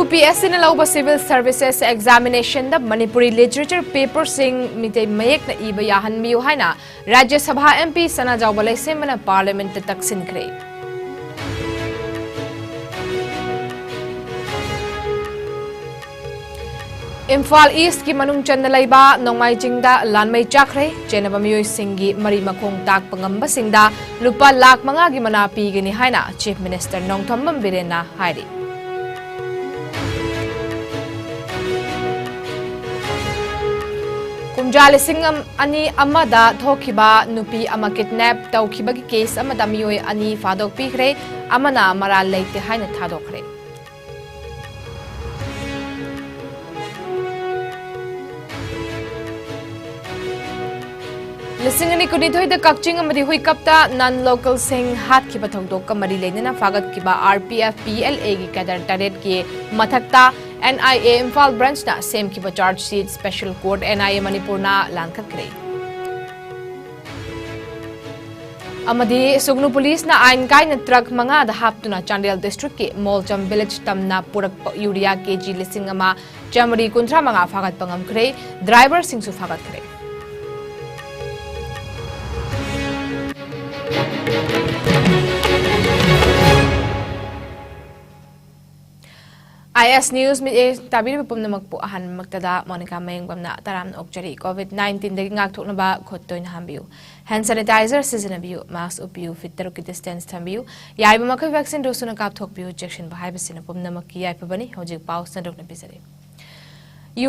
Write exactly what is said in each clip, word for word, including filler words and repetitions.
UPSCꯅ ꯂꯧꯕ Civil Services Examinationꯗ Manipuri Literature paperꯁꯤꯡ Meitei ꯃꯌꯦꯛꯅ ꯏꯕ ꯌꯥꯍꯟꯕꯤꯌꯨ ꯍꯥꯏꯅ ꯔꯥꯖ꯭ꯌ ꯁꯚꯥ MP ꯁꯅꯥꯖꯥꯎꯕ ꯂꯩꯁꯦꯝꯕꯅ Parliamentꯇ ꯇꯛꯁꯤꯟꯈ꯭ꯔꯦ꯫ ꯏꯝꯐꯥꯜ Eastꯀꯤ ꯃꯅꯨꯡ ꯆꯟꯅ ꯂꯩꯕ ꯅꯣꯡꯃꯥꯏ ꯆꯤꯡꯗ ꯂꯥꯟꯃꯩ ꯆꯥꯛꯈ꯭ꯔꯦ꯫ ꯆꯦꯟꯅꯕ ꯃꯤꯑꯣꯏꯁꯤꯡꯒꯤ ꯃꯔꯤ ꯃꯈꯣꯡ ꯇꯥꯛꯄ ꯉꯝꯕꯁꯤꯡꯗ ꯂꯨꯄꯥ ꯂꯥꯈ ꯃꯉꯥꯒꯤ ꯃꯅꯥ ꯄꯤꯒꯅꯤ ꯍꯥꯏꯅ Chief Minister ꯅꯣꯡꯊꯣꯝꯕꯝ ꯕꯤꯔꯦꯟꯅ ꯍꯥꯏꯔꯤ꯫ ꯀꯨꯝꯖꯥ ꯂꯤꯁꯤꯡ ꯑꯅꯤ ꯑꯃꯗ ꯊꯣꯛꯈꯤꯕ ꯅꯨꯄꯤ ꯑꯃ kidnap ꯇꯧꯈꯤꯕꯒꯤ case ꯑꯃꯗ ꯃꯤꯑꯣꯏ ꯑꯅꯤ ꯐꯥꯗꯣꯛꯄꯤꯈ꯭ꯔꯦ, ꯑꯃꯅ ꯃꯔꯥꯜ ꯂꯩꯇꯦ ꯍꯥꯏꯅ ꯊꯥꯗꯣꯛꯈ꯭ꯔꯦ꯫ ꯂꯤꯁꯤꯡ ꯑꯅꯤ ꯀꯨꯟꯅꯤꯊꯣꯏꯗ ꯀꯛꯆꯤꯡ ꯑꯃꯗꯤ ꯍꯨꯏꯀꯞꯇ non-localꯁꯤꯡ ꯍꯥꯠꯈꯤꯕ ꯊꯧꯗꯣꯛꯀ ꯃꯔꯤ ꯂꯩꯅꯅ ꯐꯥꯒꯠꯈꯤꯕ RPF PLAꯒꯤ cadre ꯇꯔꯦꯠꯀꯤ ꯃꯊꯛꯇ NIA ꯏꯝꯐꯥꯜ branchꯅ ꯁꯦꯝꯈꯤꯕ charge sheet special court NIA ꯃꯅꯤꯄꯨꯔꯅ ꯂꯥꯟꯈꯠꯈ꯭ꯔꯦ꯫ ꯑꯃꯗꯤ ꯁꯨꯒꯅꯨ ꯄꯨꯂꯤꯁꯅ ꯑꯥꯏꯟ ꯀꯥꯏꯅ truck ꯃꯉꯥꯗ ꯍꯥꯞꯇꯨꯅ ꯆꯥꯟꯗꯦꯜ districtꯀꯤ ꯃꯣꯜꯆꯝ village ꯇꯝꯅ ꯄꯨꯔꯛꯄ urea KG ꯂꯤꯁꯤꯡ ꯑꯃ ꯆꯥꯃꯔꯤ ꯀꯨꯟꯊ꯭ꯔꯥ ꯃꯉꯥ ꯐꯥꯒꯠꯄ ꯉꯝꯈ꯭ꯔꯦ꯫ Driverꯁꯤꯡꯁꯨ ꯐꯥꯒꯠꯈ꯭ꯔꯦ꯫ IS News ꯃꯤꯠꯌꯦꯡ ꯇꯥꯕꯤꯔꯤꯕ ꯄꯨꯝꯅꯃꯛꯄꯨ ꯑꯍꯥꯟꯕꯃꯛꯇꯗ ꯃꯣꯅꯤꯀꯥ ꯃꯌꯦꯡꯕꯝꯅ ꯇꯔꯥꯝꯅ ꯑꯣꯛꯆꯔꯤ꯫ COVID nineteenꯗꯒꯤ ꯉꯥꯛꯊꯣꯛꯅꯕ ꯈꯨꯠ ꯇꯣꯏꯅ ꯍꯥꯝꯕꯤꯌꯨ꯫ Hand sanitizer ꯁꯤꯖꯤꯟꯅꯕꯤꯌꯨ꯫ Mask ꯎꯞꯄꯤꯌꯨ꯫ Feet ꯇꯔꯨꯛꯀꯤ distance ꯊꯝꯕꯤꯌꯨ꯫ ꯌꯥꯔꯤꯕ ꯃꯈꯩ vaccine dose ꯁꯨꯅ ꯀꯥꯞꯊꯣꯛꯄꯤꯌꯨ꯫ ꯆꯦꯛꯁꯤꯟꯕ ꯍꯥꯏꯕꯁꯤꯅ ꯄꯨꯝꯅꯃꯛꯀꯤ ꯌꯥꯏꯐꯕꯅꯤ꯫ ꯍꯧꯖꯤꯛ ꯄꯥꯎ ꯁꯟꯗꯣꯛꯅ ꯄꯤꯖꯔꯤ꯫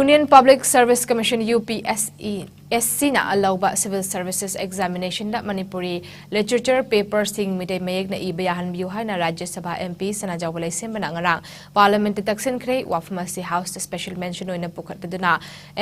Union Public Service Commission, UPSCꯅ ꯂꯧꯕ Civil Services Examinationꯗ Manipuri Literature paperꯁꯤꯡ Meitei ꯃꯌꯦꯛꯅ ꯏꯕ ꯌꯥꯍꯟꯕꯤꯌꯨ ꯍꯥꯏꯅ ꯔꯥꯖ꯭ꯌ ꯁꯚꯥ MP ꯁꯅꯥꯖꯥꯎꯕ ꯂꯩꯁꯦꯝꯕꯅ ꯉꯔꯥꯡ Parliamentꯇ ꯇꯛꯁꯤꯟꯈ꯭ꯔꯦ꯫ ꯋꯥꯐꯝ ꯑꯁꯤ Houseꯇ special mention ꯑꯣꯏꯅ ꯄꯨꯈꯠꯂꯗꯨꯅ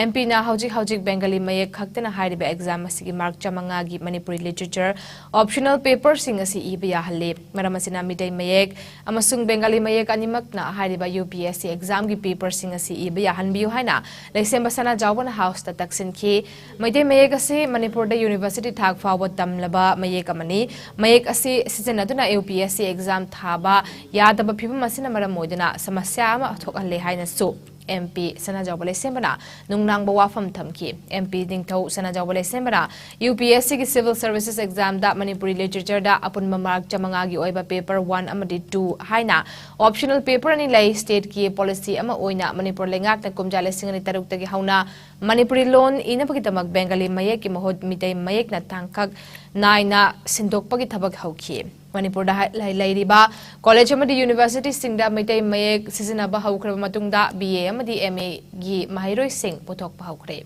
MPꯅ ꯍꯧꯖꯤꯛ ꯍꯧꯖꯤꯛ Bengali ꯃꯌꯦꯛ ꯈꯛꯇꯅ ꯍꯥꯏꯔꯤꯕ exam ꯑꯁꯤꯒꯤ mark ꯆꯥꯃꯉꯥꯒꯤ Manipuri Literature optional paperꯁꯤꯡ ꯑꯁꯤ ꯏꯕ ꯌꯥꯍꯜꯂꯤ꯫ ꯃꯔꯝ ꯑꯁꯤꯅ ꯃꯤꯇꯩ ꯃꯌꯦꯛ ꯑꯃꯁꯨꯡ Bengali ꯃꯌꯦꯛ ꯑꯅꯤꯃꯛꯅ ꯍꯥꯏꯔꯤꯕ UPSC examꯒꯤ paperꯁꯤꯡ ꯑꯁꯤ ꯏꯕ ꯌꯥꯍꯟꯕꯤꯌꯨ ꯍꯥꯏꯅ ꯂꯩꯁꯦꯝꯕ ꯁꯅꯥꯖꯥꯎꯕꯅ Houseꯇ ꯇꯛꯁꯤꯟꯈꯤ꯫ ꯃꯩꯇꯩ ꯃꯌꯦꯛ ꯑꯁꯤ ꯃꯅꯤꯄꯨꯔꯗ ꯌꯨꯅꯤꯚꯔꯁꯤꯇꯤ ꯊꯥꯛ ꯐꯥꯎꯕ ꯇꯝꯂꯕ ꯃꯌꯦꯛ ꯑꯃꯅꯤ꯫ ꯃꯌꯦꯛ ꯑꯁꯤ ꯁꯤꯖꯤꯟꯅꯗꯨꯅ ꯌꯨ ꯄꯤ ꯑꯦꯁ ꯁꯤ ꯑꯦꯛꯖꯥꯝ ꯊꯥꯕ ꯌꯥꯗꯕ ꯐꯤꯕꯝ ꯑꯁꯤꯅ ꯃꯔꯝ ꯑꯣꯏꯗꯨꯅ ꯁꯃꯁ꯭ꯌꯥ ꯑꯃ ꯊꯣꯛꯍꯜꯂꯦ ꯍꯥꯏꯅꯁꯨ ꯑꯦꯝ ꯄꯤ ꯁꯅꯥꯖꯥꯎꯕ ꯂꯩꯁꯦꯝꯕꯅ ꯅꯨꯡꯅꯥꯡꯕ ꯋꯥꯐꯝ ꯊꯝꯈꯤ꯫ ꯑꯦꯝ ꯄꯤ ꯅꯤꯡꯊꯧ ꯁꯅꯥꯖꯥꯎꯕ ꯂꯩꯁꯦꯝꯕꯅ ꯌꯨ ꯄꯤ ꯑꯦꯁ ꯁꯤꯒꯤ ꯁꯤꯚꯤꯜ ꯁꯔꯚꯤꯁꯦꯁ ꯑꯦꯛꯖꯥꯝꯗ ꯃꯅꯤꯄꯨꯔꯤ ꯂꯤꯇꯔꯦꯆꯔꯗ ꯑꯄꯨꯟꯕ ꯃꯥꯔꯛ ꯆꯥꯃꯉꯥꯒꯤ ꯑꯣꯏꯕ ꯄꯦꯄꯔ ꯋꯥꯟ ꯑꯃꯗꯤ ꯇꯨ ꯍꯥꯏꯅ ꯑꯣꯞꯁꯅꯦꯜ ꯄꯦꯄꯔ ꯑꯅꯤ ꯂꯩ꯫ ꯁ꯭ꯇꯦꯠꯀꯤ ꯄꯣꯂꯤꯁꯤ ꯑꯃ ꯑꯣꯏꯅ ꯃꯅꯤꯄꯨꯔ ꯂꯩꯉꯥꯛꯅ ꯀꯨꯝꯖꯥ ꯂꯤꯁꯤꯡ ꯑꯅꯤ ꯇꯔꯨꯛꯇꯒꯤ ꯍꯧꯅ ꯃꯅꯤꯄꯨꯔꯤ ꯂꯣꯟ ꯏꯅꯕꯒꯤꯗꯃꯛ ꯕꯦꯡꯒꯂꯤ ꯃꯌꯦꯛꯀꯤ ꯃꯍꯨꯠ ꯃꯤꯇꯩ ꯃꯌꯦꯛꯅ ꯇꯥꯡꯀꯛ ꯅꯥꯏꯅ ꯁꯤꯟꯗꯣꯛꯄꯒꯤ ꯊꯕꯛ ꯍꯧꯈꯤ꯫ ꯃꯅꯤꯄꯨꯔꯗ ꯍꯥꯏ-, ꯂꯩ-, ꯂꯩꯔꯤꯕ ꯀꯣꯂꯦꯖ ꯑꯃꯗꯤ ꯌꯨꯅꯤꯚꯔꯁꯤꯇꯤꯁꯤꯡꯗ ꯃꯩꯇꯩ ꯃꯌꯦꯛ ꯁꯤꯖꯤꯟꯅꯕ ꯍꯧꯈ꯭ꯔꯕ ꯃꯇꯨꯡꯗ ꯕꯤ ꯑꯦ ꯑꯃꯗꯤ ꯑꯦꯝ ꯑꯦꯒꯤ ꯃꯍꯩꯔꯣꯏꯁꯤꯡ ꯄꯨꯊꯣꯛꯄ ꯍꯧꯈ꯭ꯔꯦ꯫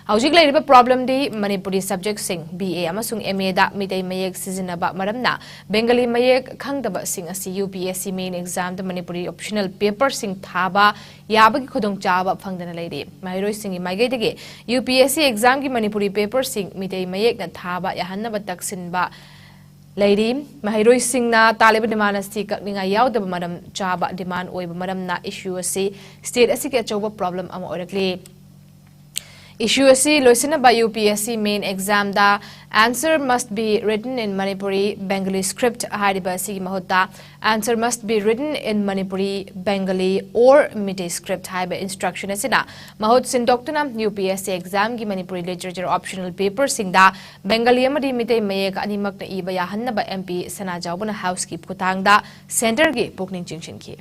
ꯍꯧꯖꯤꯛ ꯂꯩꯔꯤꯕ ꯄ꯭ꯔꯣꯕ꯭ꯂꯦꯝꯗꯤ ꯃꯅꯤꯄꯨꯔꯤ ꯁꯕꯖꯦꯛꯁꯤꯡ ꯕꯤ ꯑꯦ ꯑꯃꯁꯨꯡ ꯑꯦꯝ ꯑꯦꯗ ꯃꯤꯇꯩ ꯃꯌꯦꯛ ꯁꯤꯖꯤꯟꯅꯕ ꯃꯔꯝꯅ ꯕꯦꯡꯒꯂꯤ ꯃꯌꯦꯛ ꯈꯪꯗꯕꯁꯤꯡ ꯑꯁꯤ ꯌꯨ ꯄꯤ ꯑꯦꯁ ꯁꯤ ꯃꯦꯟ ꯑꯦꯛꯖꯥꯝꯗ ꯃꯅꯤꯄꯨꯔꯤ ꯑꯣꯞꯁꯅꯦꯜ ꯄꯦꯄꯔꯁꯤꯡ ꯊꯥꯕ ꯌꯥꯕꯒꯤ ꯈꯨꯗꯣꯡꯆꯥꯕ ꯐꯪꯗꯅ ꯂꯩꯔꯤ꯫ ꯃꯍꯩꯔꯣꯏꯁꯤꯡꯒꯤ ꯃꯥꯏꯀꯩꯗꯒꯤ ꯌꯨ ꯄꯤ ꯑꯦꯁ ꯁꯤ ꯑꯦꯛꯖꯥꯝꯒꯤ ꯃꯅꯤꯄꯨꯔꯤ ꯄꯦꯄꯔꯁꯤꯡ ꯃꯤꯇꯩ ꯃꯌꯦꯛꯅ ꯊꯥꯕ ꯌꯥꯍꯟꯅꯕ ꯇꯛꯁꯤꯟꯕ ꯂꯩꯔꯤ꯫ ꯃꯍꯩꯔꯣꯏꯁꯤꯡꯅ ꯇꯥꯜꯂꯤꯕ ꯗꯤꯃꯥꯟ ꯑꯁꯤ ꯀꯛꯅꯤꯡꯉꯥꯏ ꯌꯥꯎꯗꯕ ꯃꯔꯝ ꯆꯥꯕ ꯗꯤꯃꯥꯟ ꯑꯣꯏꯕ ꯃꯔꯝꯅ ꯏꯁꯨ ꯑꯁꯤ ꯁ꯭ꯇꯦꯠ ꯑꯁꯤꯒꯤ ꯑꯆꯧꯕ ꯄ꯭ꯔꯣꯕ꯭ꯂꯦꯝ ꯑꯃ ꯑꯣꯏꯔꯛꯂꯤ꯫ ꯏꯁꯨ ꯑꯁꯤ ꯂꯣꯏꯁꯤꯟꯅꯕ ꯌꯨ ꯄꯤ ꯑꯦꯁ ꯁꯤ ꯃꯦꯟ ꯑꯦꯛꯖꯥꯝꯗ answer must be written in Manipuri, Bengali script ꯍꯥꯏꯔꯤꯕ ꯑꯁꯤꯒꯤ ꯃꯍꯨꯠꯇ answer must be written in Manipuri, Bengali or Meitei script ꯍꯥꯏꯕ ꯏꯟꯁꯇ꯭ꯔꯛꯁꯟ ꯑꯁꯤꯅ ꯃꯍꯨꯠ ꯁꯤꯟꯗꯣꯛꯇꯨꯅ ꯌꯨ ꯄꯤ ꯑꯦꯁ ꯁꯤ ꯑꯦꯛꯖꯥꯝꯒꯤ ꯃꯅꯤꯄꯨꯔꯤ ꯂꯤꯇꯔꯦꯆꯔ ꯑꯣꯞꯁꯅꯦꯜ ꯄꯦꯄꯔꯁꯤꯡꯗ ꯕꯦꯡꯒꯂꯤ ꯑꯃꯗꯤ ꯃꯤꯇꯩ ꯃꯌꯦꯛ ꯑꯅꯤꯃꯛꯅ ꯏꯕ ꯌꯥꯍꯟꯅꯕ ꯑꯦꯝ ꯄꯤ ꯁꯅꯥꯖꯥꯎꯕꯅ ꯍꯥꯎꯁꯀꯤ ꯈꯨꯠꯊꯥꯡꯗ ꯁꯦꯟꯇꯔꯒꯤ ꯄꯨꯛꯅꯤꯡ ꯆꯤꯡꯁꯤꯟꯈꯤ꯫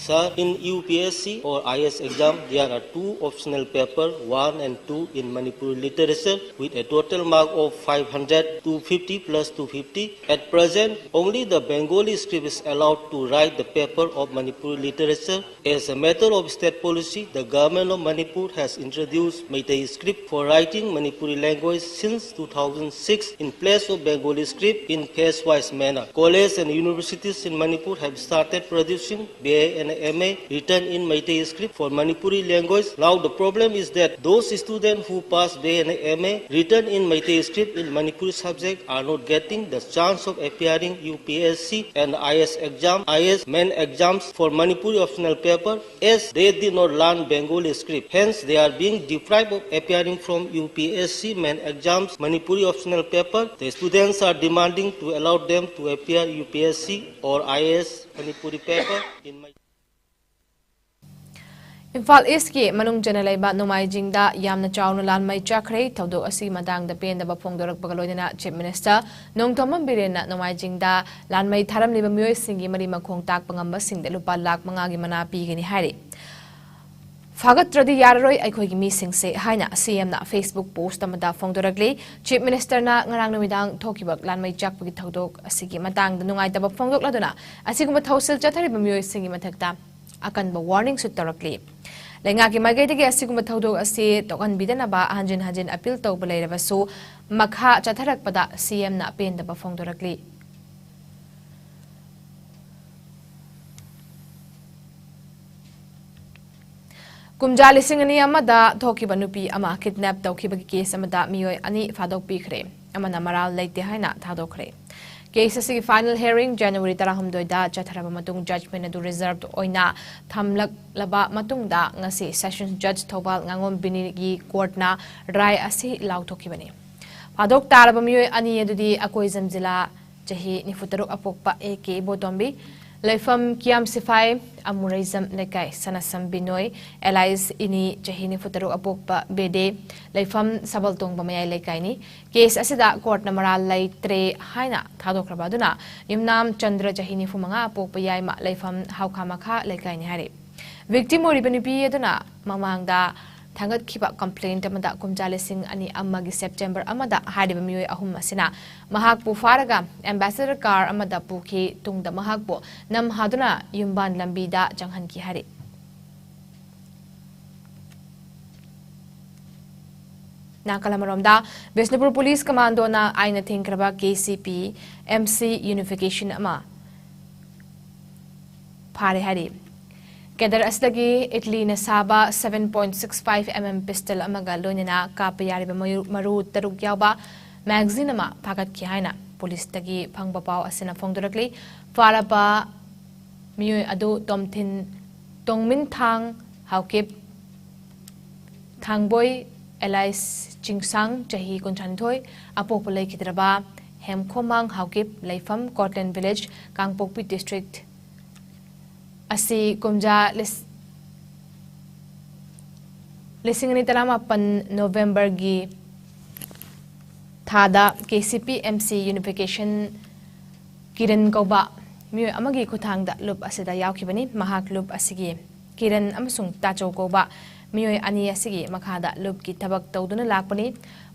Sir, in U P S C or I A S exam, there are two optional paper, one and two in Manipuri literature with a total mark of five hundred, two fifty plus two fifty. At present, only the Bengali script is allowed to write the paper of Manipuri literature. As a matter of state policy, the government of Manipur has introduced Meitei script for writing Manipuri language since two thousand six in place of Bengali script in phase-wise manner. Colleges and universities in Manipur have started producing B A and M A written in Meitei script for Manipuri language. Now the problem is that those students who pass B A and M A written in Meitei script in Manipuri subject are not getting the chance of appearing U P S C and I A S exam, I A S main exams for Manipuri optional paper, as they did not learn Bengali script. Hence, they are being deprived of appearing from U P S C main exams Manipuri optional paper. The students are demanding to allow them to appear U P S C or I A S Manipuri paper in my Imphal East ꯀꯤ ꯃꯅꯨꯡ ꯆꯟꯅ ꯂꯩꯕ ꯅꯣꯡꯃꯥꯏꯖꯤꯡꯗ ꯌꯥꯝꯅ ꯆꯥꯎꯅ ꯂꯥꯟꯃꯩ ꯆꯥꯛꯈ꯭ꯔꯦ꯫ ꯊꯧꯗꯣꯛ ꯑꯁꯤꯒꯤ ꯃꯇꯥꯡꯗ ꯄꯦꯟꯗꯕ ꯐꯣꯡꯗꯣꯔꯛꯄꯒ ꯂꯣꯏꯅꯅ Chief Minister ꯅꯣꯡꯊꯣꯝꯕꯝ ꯕꯤꯔꯦꯟꯅ ꯅꯣꯡꯃꯥꯏꯖꯤꯡꯗ ꯂꯥꯟꯃꯩ ꯊꯥꯔꯝꯂꯤꯕ ꯃꯤꯑꯣꯏꯁꯤꯡꯒꯤ ꯃꯔꯤ ꯃꯈꯣꯡ ꯇꯥꯛꯄ ꯉꯝꯕꯁꯤꯡꯗ ꯂꯨꯄꯥ ꯂꯥꯈ ꯃꯉꯥꯒꯤ ꯃꯅꯥ ꯄꯤꯒꯅꯤ ꯍꯥꯏꯔꯤ꯫ ꯐꯥꯒꯠꯇ꯭ꯔꯗꯤ ꯌꯥꯔꯔꯣꯏ ꯑꯩꯈꯣꯏꯒꯤ ꯃꯤꯁꯤꯡꯁꯦ ꯍꯥꯏꯅ C M ꯅ Facebook post ꯑꯃꯗ ꯐꯣꯡꯗꯣꯔꯛꯂꯤ꯫ Chief Minister ꯅ ꯉꯔꯥꯡ ꯅꯨꯃꯤꯗꯥꯡ ꯊꯣꯛꯈꯤꯕ ꯂꯥꯟꯃꯩ ꯆꯥꯛꯄꯒꯤ ꯊꯧꯗꯣꯛ ꯑꯁꯤꯒꯤ ꯃꯇꯥꯡꯗ ꯅꯨꯡꯉꯥꯏꯇꯕ ꯐꯣꯡꯗꯣꯛꯂꯗꯨꯅ ꯑꯁꯤꯒꯨꯝꯕ ꯊꯧꯁꯤꯜ ꯆꯠꯊꯔꯤꯕ ꯃꯤꯑꯣꯏꯁꯤꯡꯒꯤ ꯃꯊꯛꯇ ꯑꯀꯟꯕ warning ꯁꯨ ꯇꯧꯔꯛꯂꯤ꯫ ꯂꯩꯉꯥꯛꯀꯤ ꯃꯥꯏꯀꯩꯗꯒꯤ ꯑꯁꯤꯒꯨꯝꯕ ꯊꯧꯗꯣꯛ ꯑꯁꯤ ꯇꯣꯛꯍꯟꯕꯤꯗꯅꯕ ꯍꯟꯖꯤꯟ ꯍꯟꯖꯤꯟ appeal ꯇꯧꯕ ꯂꯩꯔꯕꯁꯨ ꯃꯈꯥ ꯆꯠꯊꯔꯛꯄꯗ C M ꯅ ꯄꯦꯟꯗꯕ ꯐꯣꯡꯗꯣꯔꯛꯂꯤ꯫ ꯀꯨꯝꯖꯥ ꯂꯤꯁꯤꯡ ꯑꯅꯤ ꯑꯃꯗ ꯊꯣꯛꯈꯤꯕ ꯅꯨꯄꯤ ꯑꯃ kidnap ꯇꯧꯈꯤꯕꯒꯤ case ꯑꯃꯗ ꯃꯤꯑꯣꯏ ꯑꯅꯤ ꯐꯥꯗꯣꯛꯄꯤꯈ꯭ꯔꯦ, ꯑꯃꯅ ꯃꯔꯥꯜ ꯂꯩꯇꯦ ꯍꯥꯏꯅ ꯊꯥꯗꯣꯛꯈ꯭ꯔꯦ꯫ Case ꯑꯁꯤꯒꯤ final hearing January ꯇꯔꯥꯍꯨꯝꯗꯣꯏꯗ ꯆꯠꯊꯔꯕ ꯃꯇꯨꯡ judgment ꯑꯗꯨ reserved ꯑꯣꯏꯅ ꯊꯝꯂꯛꯂꯕ ꯃꯇꯨꯡꯗ ꯉꯁꯤ Sessions Judge ꯊꯧꯕꯥꯜ ꯉꯥꯉꯣꯝꯕꯤꯅꯤꯒꯤ court ꯅ ꯔꯥꯏ ꯑꯁꯤ ꯂꯥꯎꯊꯣꯛꯈꯤꯕꯅꯤ꯫ ꯐꯥꯗꯣꯛ ꯇꯥꯔꯕ ꯃꯤꯑꯣꯏ ꯑꯅꯤ ꯑꯗꯨꯗꯤ ꯑꯀꯣꯏꯖꯝ ꯖꯤꯂꯥ ꯆꯍꯤ ꯅꯤꯐꯨ ꯇꯔꯨꯛ ꯑꯄꯣꯛꯄ A K ꯏꯕꯣꯇꯣꯝꯕꯤ, ꯂꯩꯐꯝ ꯀꯤꯌꯥꯝ ꯁꯤꯐꯥꯏ ꯑꯃꯨꯔꯩꯖꯝ ꯂꯩꯀꯥꯏ ꯁꯅꯥꯁꯝ ꯕꯤꯅꯣꯏ, alias ꯏꯅꯤ ꯆꯍꯤ ꯅꯤꯐꯨ ꯇꯔꯨꯛ ꯑꯄꯣꯛꯄ ꯕꯦꯗꯦ, ꯂꯩꯐꯝ ꯁꯕꯜꯇꯣꯡꯕ ꯃꯌꯥꯏ ꯂꯩꯀꯥꯏꯅꯤ꯫ Case ꯑꯁꯤꯗ court ꯅ ꯃꯔꯥꯜ ꯂꯩꯇ꯭ꯔꯦ ꯍꯥꯏꯅ ꯊꯥꯗꯣꯛꯈ꯭ꯔꯕ ꯑꯗꯨꯅ ꯌꯨꯝꯅꯥꯝ ꯆꯟꯗ꯭ꯔ ꯆꯍꯤ ꯅꯤꯐꯨ ꯃꯉꯥ ꯑꯄꯣꯛꯄ ꯌꯥꯏꯃ, ꯂꯩꯐꯝ ꯍꯥꯎꯈꯥ ꯃꯈꯥ ꯂꯩꯀꯥꯏꯅꯤ ꯍꯥꯏꯔꯤ꯫ Victim ꯑꯣꯏꯔꯤꯕ ꯅꯨꯄꯤ ꯑꯗꯨꯅ ꯃꯃꯥꯡꯗ ꯊꯥꯡꯒꯠꯈꯤꯕ complaint ꯑꯃꯗ ꯀꯨꯝꯖꯥ ꯂꯤꯁꯤꯡ ꯑꯅꯤ ꯑꯃꯒꯤ September ꯑꯃꯗ ꯍꯥꯏꯔꯤꯕ ꯃꯤꯑꯣꯏ ꯑꯍꯨꯝ ꯑꯁꯤꯅ ꯃꯍꯥꯛꯄꯨ ꯐꯥꯔꯒ ambassador car ꯑꯃꯗ ꯄꯨꯈꯤ꯫ ꯇꯨꯡꯗ ꯃꯍꯥꯛꯄꯨ ꯅꯝꯍꯥꯗꯨꯅ ꯌꯨꯝꯕꯥꯟ ꯂꯝꯕꯤꯗ ꯆꯪꯍꯟꯈꯤ ꯍꯥꯏꯔꯤ꯫ ꯅꯥꯀꯜ ꯑꯃꯔꯣꯝꯗ, ꯕꯤꯁꯅꯨꯄꯨꯔ police commando ꯅ ꯑꯥꯏꯟꯅ ꯊꯤꯡꯈ꯭ꯔꯕ K C P M C unification ꯑꯃ ꯐꯥꯔꯦ ꯍꯥꯏꯔꯤ꯫ ꯀꯦꯗꯔ ꯑꯁꯤꯗꯒꯤ ꯏꯠꯂꯤꯅ ꯁꯥꯕ seven point six five mm pistol ꯑꯃꯒ ꯂꯣꯏꯅꯅ ꯀꯥꯞꯄ ꯌꯥꯔꯤꯕ ꯃꯌꯨ- ꯃꯔꯨ ꯇꯔꯨꯛ ꯌꯥꯎꯕ magazine ꯑꯃ ꯐꯥꯒꯠꯈꯤ ꯍꯥꯏꯅ ꯄꯨꯂꯤꯁꯇꯒꯤ ꯐꯪꯕ ꯄꯥꯎ ꯑꯁꯤꯅ ꯐꯣꯡꯗꯣꯔꯛꯂꯤ꯫ ꯐꯥꯔꯕ ꯃꯤꯑꯣꯏ ꯑꯗꯨ ꯇꯣꯝꯊꯤꯟ, ꯇꯣꯡꯃꯤꯟꯊꯥꯡ ꯍꯥꯎꯀꯤꯞ, ꯊꯥꯡꯕꯣꯏ ꯑꯦꯂꯥꯏꯁ ꯆꯤꯡꯁꯥꯡ, ꯆꯍꯤ ꯀꯨꯟꯊ꯭ꯔꯥꯅꯤꯊꯣꯏ, ꯑꯄꯣꯛꯄ ꯂꯩꯈꯤꯗ꯭ꯔꯕ ꯍꯦꯝꯈꯣꯃꯥꯡ ꯍꯥꯎꯀꯤꯞ, ꯂꯩꯐꯝ ꯀꯣꯠꯂꯦꯟ village, ꯀꯥꯡꯄꯣꯛꯄꯤ district, ꯑꯁꯤ ꯀꯨꯝꯖꯥ ꯂꯤꯁ-, ꯂꯤꯁꯤꯡ ꯑꯅꯤ ꯇꯔꯥꯃꯥꯄꯟ Novemberꯒꯤ ꯊꯥꯗ KCP MC unification ꯀꯤꯔꯟ ꯀꯧꯕ ꯃꯤꯑꯣꯏ ꯑꯃꯒꯤ ꯈꯨꯠꯊꯥꯡꯗ ꯂꯨꯞ ꯑꯁꯤꯗ ꯌꯥꯎꯈꯤꯕꯅꯤ꯫ ꯃꯍꯥꯛ ꯂꯨꯞ ꯑꯁꯤꯒꯤ ꯀꯤꯔꯟ ꯑꯃꯁꯨꯡ ꯇꯥꯆꯧ ꯀꯧꯕ ꯃꯤꯑꯣꯏ ꯑꯅꯤ ꯑꯁꯤꯒꯤ ꯃꯈꯥꯗ ꯂꯨꯞꯀꯤ ꯊꯕꯛ ꯇꯧꯗꯨꯅ ꯂꯥꯛꯄꯅꯤ꯫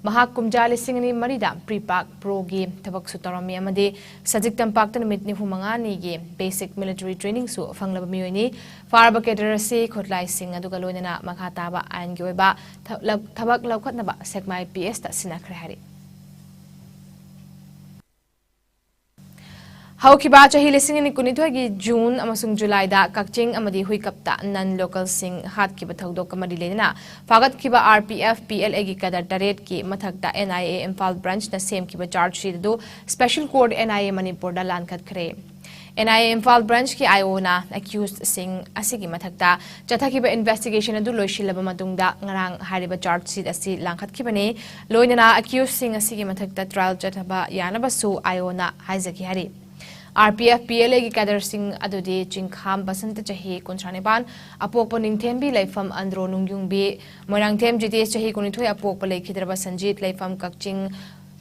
ꯃꯍꯥꯛ ꯀꯨꯝꯖꯥ ꯂꯤꯁꯤꯡ ꯑꯅꯤ ꯃꯔꯤꯗ ꯄ꯭ꯔꯤꯄꯥꯛ ꯄ꯭ꯔꯣꯒꯤ ꯊꯕꯛꯁꯨ ꯇꯧꯔꯝꯃꯤ ꯑꯃꯗꯤ ꯁꯖꯤꯛ ꯇꯝꯄꯥꯛꯇ ꯅꯨꯃꯤꯠ ꯅꯤꯐꯨ ꯃꯉꯥꯅꯤꯒꯤ basic military trainingꯁꯨ ꯐꯪꯂꯕ ꯃꯤꯑꯣꯏꯅꯤ꯫ ꯐꯥꯔꯕ ꯀꯦꯗꯔ ꯑꯁꯤ ꯈꯨꯠꯂꯥꯏꯁꯤꯡ ꯑꯗꯨꯒ ꯂꯣꯏꯅꯅ ꯃꯈꯥ ꯇꯥꯕ ꯑꯥꯏꯟꯒꯤ ꯑꯣꯏꯕ ꯊ-, ꯂꯧ-, ꯊꯕꯛ ꯂꯧꯈꯠꯅꯕ ꯁꯦꯛꯃꯥꯏ PSꯇ ꯁꯤꯟꯅꯈ꯭ꯔꯦ ꯍꯥꯏꯔꯤ꯫ ꯍꯧꯈꯤꯕ ꯆꯍꯤ ꯂꯤꯁꯤꯡ ꯑꯅꯤ ꯀꯨꯟꯅꯤꯊꯣꯏꯒꯤ June ꯑꯃꯁꯨꯡ Julyꯗ ꯀꯛꯆꯤꯡ ꯑꯃꯗꯤ ꯍꯨꯏꯀꯞꯇ non localꯁꯤꯡ ꯍꯥꯠꯈꯤꯕ ꯊꯧꯗꯣꯛꯀ ꯃꯔꯤ ꯂꯩꯅꯅ ꯐꯥꯒꯠꯈꯤꯕ RPF PLAꯒꯤ ꯀꯦꯗꯔ ꯇꯔꯦꯠꯀꯤ ꯃꯊꯛꯇ NIA ꯏꯝꯐꯥꯜ branchꯅ ꯁꯦꯝꯈꯤꯕ charge sheet ꯑꯗꯨ special court NIA ꯃꯅꯤꯄꯨꯔꯗ ꯂꯥꯟꯈꯠꯈ꯭ꯔꯦ꯫ NIA ꯏꯝꯐꯥꯜ branchꯀꯤ IOꯅ accusedꯁꯤꯡ ꯑꯁꯤꯒꯤ ꯃꯊꯛꯇ ꯆꯠꯊꯈꯤꯕ investigation ꯑꯗꯨ ꯂꯣꯏꯁꯤꯜꯂꯕ ꯃꯇꯨꯡꯗ ꯉꯔꯥꯡ ꯍꯥꯏꯔꯤꯕ charge sheet ꯑꯁꯤ ꯂꯥꯡꯈꯠꯈꯤꯕꯅꯤ꯫ ꯂꯣꯏꯅꯅ accusedꯁꯤꯡ ꯑꯁꯤꯒꯤ ꯃꯊꯛꯇ trial ꯆꯠꯊꯕ ꯌꯥꯅꯕꯁꯨ IOꯅ ꯍꯥꯏꯖꯈꯤ ꯍꯥꯏꯔꯤ꯫ RPF PLAꯒꯤ ꯀꯦꯗꯔꯁꯤꯡ ꯑꯗꯨꯗꯤ ꯆꯤꯡꯈꯥꯝ ꯕꯁꯟꯇ, ꯆꯍꯤ ꯀꯨꯟꯊ꯭ꯔꯥ ꯅꯤꯄꯥꯟ, ꯑꯄꯣꯛꯄ ꯅꯤꯡꯊꯦꯝꯕꯤ, ꯂꯩꯐꯝ ꯑꯟꯗ꯭ꯔꯣ ꯅꯨꯡꯌꯨꯡꯕꯤ, ꯃꯣꯏꯔꯥꯡꯊꯦꯝ ꯖꯤꯇꯦꯁ, ꯆꯍꯤ ꯀꯨꯟꯅꯤꯊꯣꯏ, ꯑꯄꯣꯛꯄ ꯂꯩꯈꯤꯗ꯭ꯔꯕ ꯁꯟꯖꯤꯠ, ꯂꯩꯐꯝ ꯀꯛꯆꯤꯡ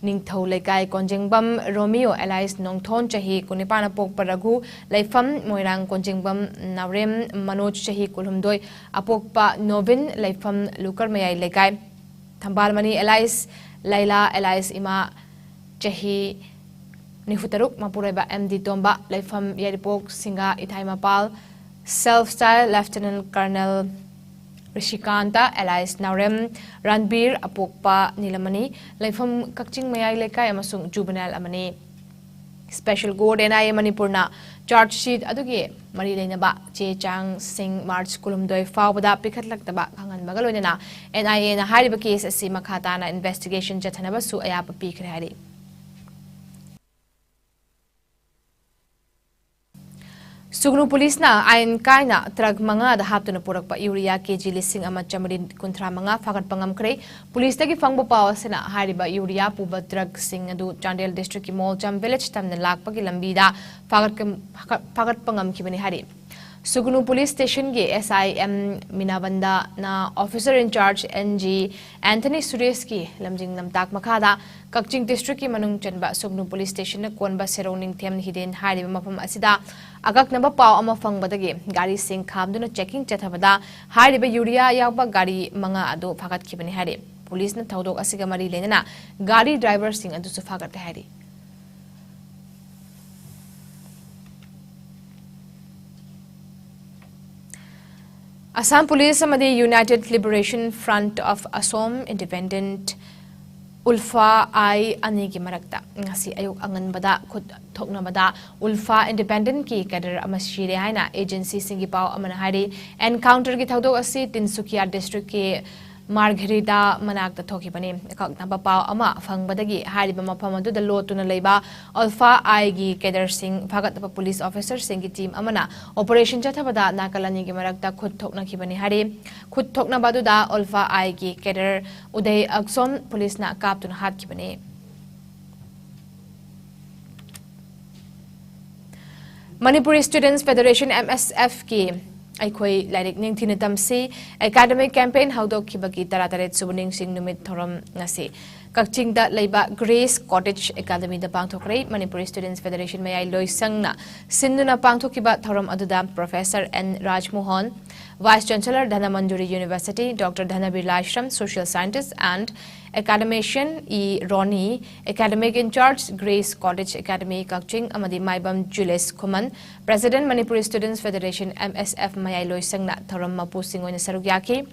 ꯅꯤꯡꯊꯧ ꯂꯩꯀꯥꯏ, ꯀꯣꯟꯖꯦꯡꯕꯝ ꯔꯣꯃꯤꯌꯣ alias ꯅꯣꯡꯊꯣꯟ, ꯆꯍꯤ ꯀꯨꯟꯅꯤꯄꯥꯟ, ꯑꯄꯣꯛꯄ ꯔꯘꯨ, ꯂꯩꯐꯝ ꯃꯣꯏꯔꯥꯡ, ꯀꯣꯟꯖꯦꯡꯕꯝ ꯅꯥꯎꯔꯦꯝ ꯃꯅꯣꯖ, ꯆꯍꯤ ꯀꯨꯟꯍꯨꯝꯗꯣꯏ, ꯑꯄꯣꯛꯄ ꯅꯣꯕꯤꯟ, ꯂꯩꯐꯝ ꯂꯨꯀꯔ ꯃꯌꯥꯏ ꯂꯩꯀꯥꯏ, ꯊꯝꯕꯥꯜꯃꯅꯤ alias ꯂꯩꯂꯥ alias ꯏꯃꯥ, ꯆꯍꯤ ꯅꯤꯐꯨꯇꯔꯨꯛ, ꯃꯄꯨꯔꯣꯏꯕ M D ꯇꯣꯝꯕ, ꯂꯩꯐꯝ ꯌꯥꯏꯔꯤꯄꯣꯛ ꯁꯤꯡꯒꯥ ꯏꯊꯥꯏ ꯃꯄꯥꯜ, Self Style Lieutenant Colonel ꯔꯤꯁꯤꯀꯥꯟꯇ alias ꯅꯥꯎꯔꯦꯝ ꯔꯟꯕꯤꯔ, ꯑꯄꯣꯛꯄ ꯅꯤꯂꯃꯅꯤ, ꯂꯩꯐꯝ ꯀꯛꯆꯤꯡ ꯃꯌꯥꯏ ꯂꯩꯀꯥꯏ ꯑꯃꯁꯨꯡ juvenile ꯑꯃꯅꯤ꯫ Special Court, N I A ꯃꯅꯤꯄꯨꯔꯅ charge sheet ꯑꯗꯨꯒꯤ ꯃꯔꯤ ꯂꯩꯅꯕ ꯆꯦ ꯆꯥꯡꯁꯤꯡ March ꯀꯨꯟꯍꯨꯝꯗꯣꯏ ꯐꯥꯎꯕꯗ ꯄꯤꯈꯠꯂꯛꯇꯕ ꯈꯪꯍꯟꯕꯒ ꯂꯣꯏꯅꯅ N I A ꯅ ꯍꯥꯏꯔꯤꯕ case ꯑꯁꯤ ꯃꯈꯥ ꯇꯥꯅ investigation ꯆꯠꯊꯅꯕꯁꯨ ꯑꯌꯥꯕ ꯄꯤꯈ꯭ꯔꯦ ꯍꯥꯏꯔꯤ꯫ ꯁꯨꯒꯅꯨ ꯄꯨꯂꯤꯁꯅ ꯑꯥꯏꯟ ꯀꯥꯏꯅ ꯇ꯭ꯔꯛ ꯃꯉꯥꯗ ꯍꯥꯞꯇꯨꯅ ꯄꯨꯔꯛꯄ ꯌꯨꯔꯤꯌꯥ ꯀꯦꯖꯤ ꯂꯤꯁꯤꯡ ꯑꯃ ꯆꯥꯃꯔꯤ ꯀꯨꯟꯊ꯭ꯔꯥ ꯃꯉꯥ ꯐꯥꯒꯠꯄ ꯉꯝꯈ꯭ꯔꯦ꯫ ꯄꯨꯂꯤꯁꯇꯒꯤ ꯐꯪꯕ ꯄꯥꯎ ꯑꯁꯤꯅ ꯍꯥꯏꯔꯤꯕ ꯌꯨꯔꯤꯌꯥ ꯄꯨꯕ ꯇ꯭ꯔꯛꯁꯤꯡ ꯑꯗꯨ ꯆꯥꯟꯗꯦꯜ ꯗꯤꯁꯇ꯭ꯔꯤꯛꯀꯤ ꯃꯣꯜꯖꯝ ꯚꯤꯂꯦꯖ ꯇꯝꯅ ꯂꯥꯛꯄꯒꯤ ꯂꯝꯕꯤꯗ ꯐꯥꯒꯠꯀ-, ꯐꯥꯒꯠ-, ꯐꯥꯒꯠꯄ ꯉꯝꯈꯤꯕꯅꯤ ꯍꯥꯏꯔꯤ꯫ ꯁꯨꯒꯅꯨ ꯄꯨꯂꯤꯁ ꯁ꯭ꯇꯦꯁꯟꯒꯤ S I M ꯃꯤꯅꯥꯕꯟꯗꯅ officer in charge N G Anthony ꯁꯨꯔꯦꯁꯀꯤ ꯂꯝꯖꯤꯡ ꯂꯝꯇꯥꯛ ꯃꯈꯥꯗ ꯀꯛꯆꯤꯡ ꯗꯤꯁꯇ꯭ꯔꯤꯛꯀꯤ ꯃꯅꯨꯡ ꯆꯟꯕ ꯁꯨꯒꯅꯨ ꯄꯨꯂꯤꯁ ꯁ꯭ꯇꯦꯁꯟꯅ ꯀꯣꯟꯕ ꯁꯦꯔꯧ ꯅꯤꯡꯊꯦꯝ ꯍꯤꯗꯦꯟ ꯍꯥꯏꯔꯤꯕ ꯃꯐꯝ ꯑꯁꯤꯗ ꯑꯀꯛꯅꯕ ꯄꯥꯎ ꯑꯃ ꯐꯪꯕꯗꯒꯤ ꯒꯥꯔꯤꯁꯤꯡ ꯈꯥꯝꯗꯨꯅ checking ꯆꯠꯊꯕꯗ ꯍꯥꯏꯔꯤꯕ ꯌꯨꯔꯤꯌꯥ ꯌꯥꯎꯕ ꯒꯥꯔꯤ ꯃꯉꯥ ꯑꯗꯨ ꯐꯥꯒꯠꯈꯤꯕꯅꯤ ꯍꯥꯏꯔꯤ꯫ ꯄꯨꯂꯤꯁꯅ ꯊꯧꯗꯣꯛ ꯑꯁꯤꯒ ꯃꯔꯤ ꯂꯩꯅꯅ ꯒꯥꯔꯤ ꯗ꯭ꯔꯥꯏꯚꯔꯁꯤꯡ ꯑꯗꯨꯁꯨ ꯐꯥꯒꯠꯂꯦ ꯍꯥꯏꯔꯤ꯫ ꯑꯁꯥꯝ ꯄꯨꯂꯤꯁ ꯑꯃꯗꯤ United Liberation Front of Assam Independent, ULFA-I, ꯑꯅꯤꯒꯤ ꯃꯔꯛꯇ ꯉꯁꯤ ꯑꯌꯨꯛ ꯑꯉꯟꯕꯗ ꯈꯨꯠ ꯊꯣꯛꯅꯕꯗ ULFA independent ꯀꯤ cadre ꯑꯃ ꯁꯤꯔꯦ ꯍꯥꯏꯅ agency ꯁꯤꯡꯒꯤ ꯄꯥꯎ ꯑꯃꯅ ꯍꯥꯏꯔꯤ꯫ Encounter ꯒꯤ ꯊꯧꯗꯣꯛ ꯑꯁꯤ ꯇꯤꯟꯁꯨꯀꯤꯌꯥ ꯗꯤꯁꯇ꯭ꯔꯤꯛꯀꯤ ꯃꯥꯔꯘꯔꯤꯇꯥ ꯃꯅꯥꯛꯇ ꯊꯣꯛꯈꯤꯕꯅꯤ꯫ ꯑꯀꯛꯅꯕ ꯄꯥꯎ ꯑꯃ ꯐꯪꯕꯗꯒꯤ ꯍꯥꯏꯔꯤꯕ ꯃꯐꯝ ꯑꯗꯨꯗ ꯂꯣꯠꯇꯨꯅ ꯂꯩꯕ ULFA-I ꯒꯤ cadre ꯁꯤꯡ ꯐꯥꯒꯠꯅꯕ ꯄꯨꯂꯤꯁ officer ꯁꯤꯡꯒꯤ team ꯑꯃꯅ operation ꯆꯠꯊꯕꯗ ꯅꯥꯀꯜ ꯑꯅꯤꯒꯤ ꯃꯔꯛꯇ ꯈꯨꯠ ꯊꯣꯛꯅꯈꯤꯕꯅꯤ ꯍꯥꯏꯔꯤ꯫ ꯈꯨꯠ ꯊꯣꯛꯅꯕ ꯑꯗꯨꯗ ULFA-I ꯒꯤ cadre ꯎꯗꯩ ꯑꯛꯁꯣꯝ ꯄꯨꯂꯤꯁꯅ ꯀꯥꯞꯇꯨꯅ ꯍꯥꯠꯈꯤꯕꯅꯤ꯫ Manipur Students Federation, M S F ꯀꯤ ꯑꯩꯈꯣꯏ ꯂꯥꯏꯔꯤꯛ ꯅꯤꯡꯊꯤꯅ ꯇꯝꯁꯤ academic campaign ꯍꯧꯗꯣꯛꯈꯤꯕꯒꯤ ꯇꯔꯥꯇꯔꯦꯠ ꯁꯨꯕ ꯅꯤꯡꯁꯤꯡ ꯅꯨꯃꯤꯠ ꯊꯧꯔꯝ ꯉꯁꯤ ꯀꯛꯆꯤꯡꯗ ꯂꯩꯕ Grace Cottage Academy ꯗ ꯄꯥꯡꯊꯣꯛꯈ꯭ꯔꯦ꯫ Manipur Students Federation ꯃꯌꯥꯏ ꯂꯣꯏꯁꯪꯅ ꯁꯤꯟꯗꯨꯅ ꯄꯥꯡꯊꯣꯛꯈꯤꯕ ꯊꯧꯔꯝ ꯑꯗꯨꯗ Professor N ꯔꯥꯖꯃꯣꯍꯟ, Vice Chancellor, Dhanamanjuri University, Doctor Dhanabir Laishram, Social Scientist and Academician, E Ronnie, Academic in Charge, Grace Cottage Academy, ꯀꯛꯆꯤꯡ, ꯑꯃꯗꯤ ꯃꯥꯏꯕꯝ ꯖꯨꯂꯤꯁ ꯈꯨꯃꯟ, President, Manipur Students Federation, M S F, ꯃꯌꯥꯏ ꯂꯣꯏꯁꯪꯅ ꯊꯧꯔꯝ ꯃꯄꯨꯁꯤꯡ ꯑꯣꯏꯅ ꯁꯔꯨꯛ ꯌꯥꯈꯤ꯫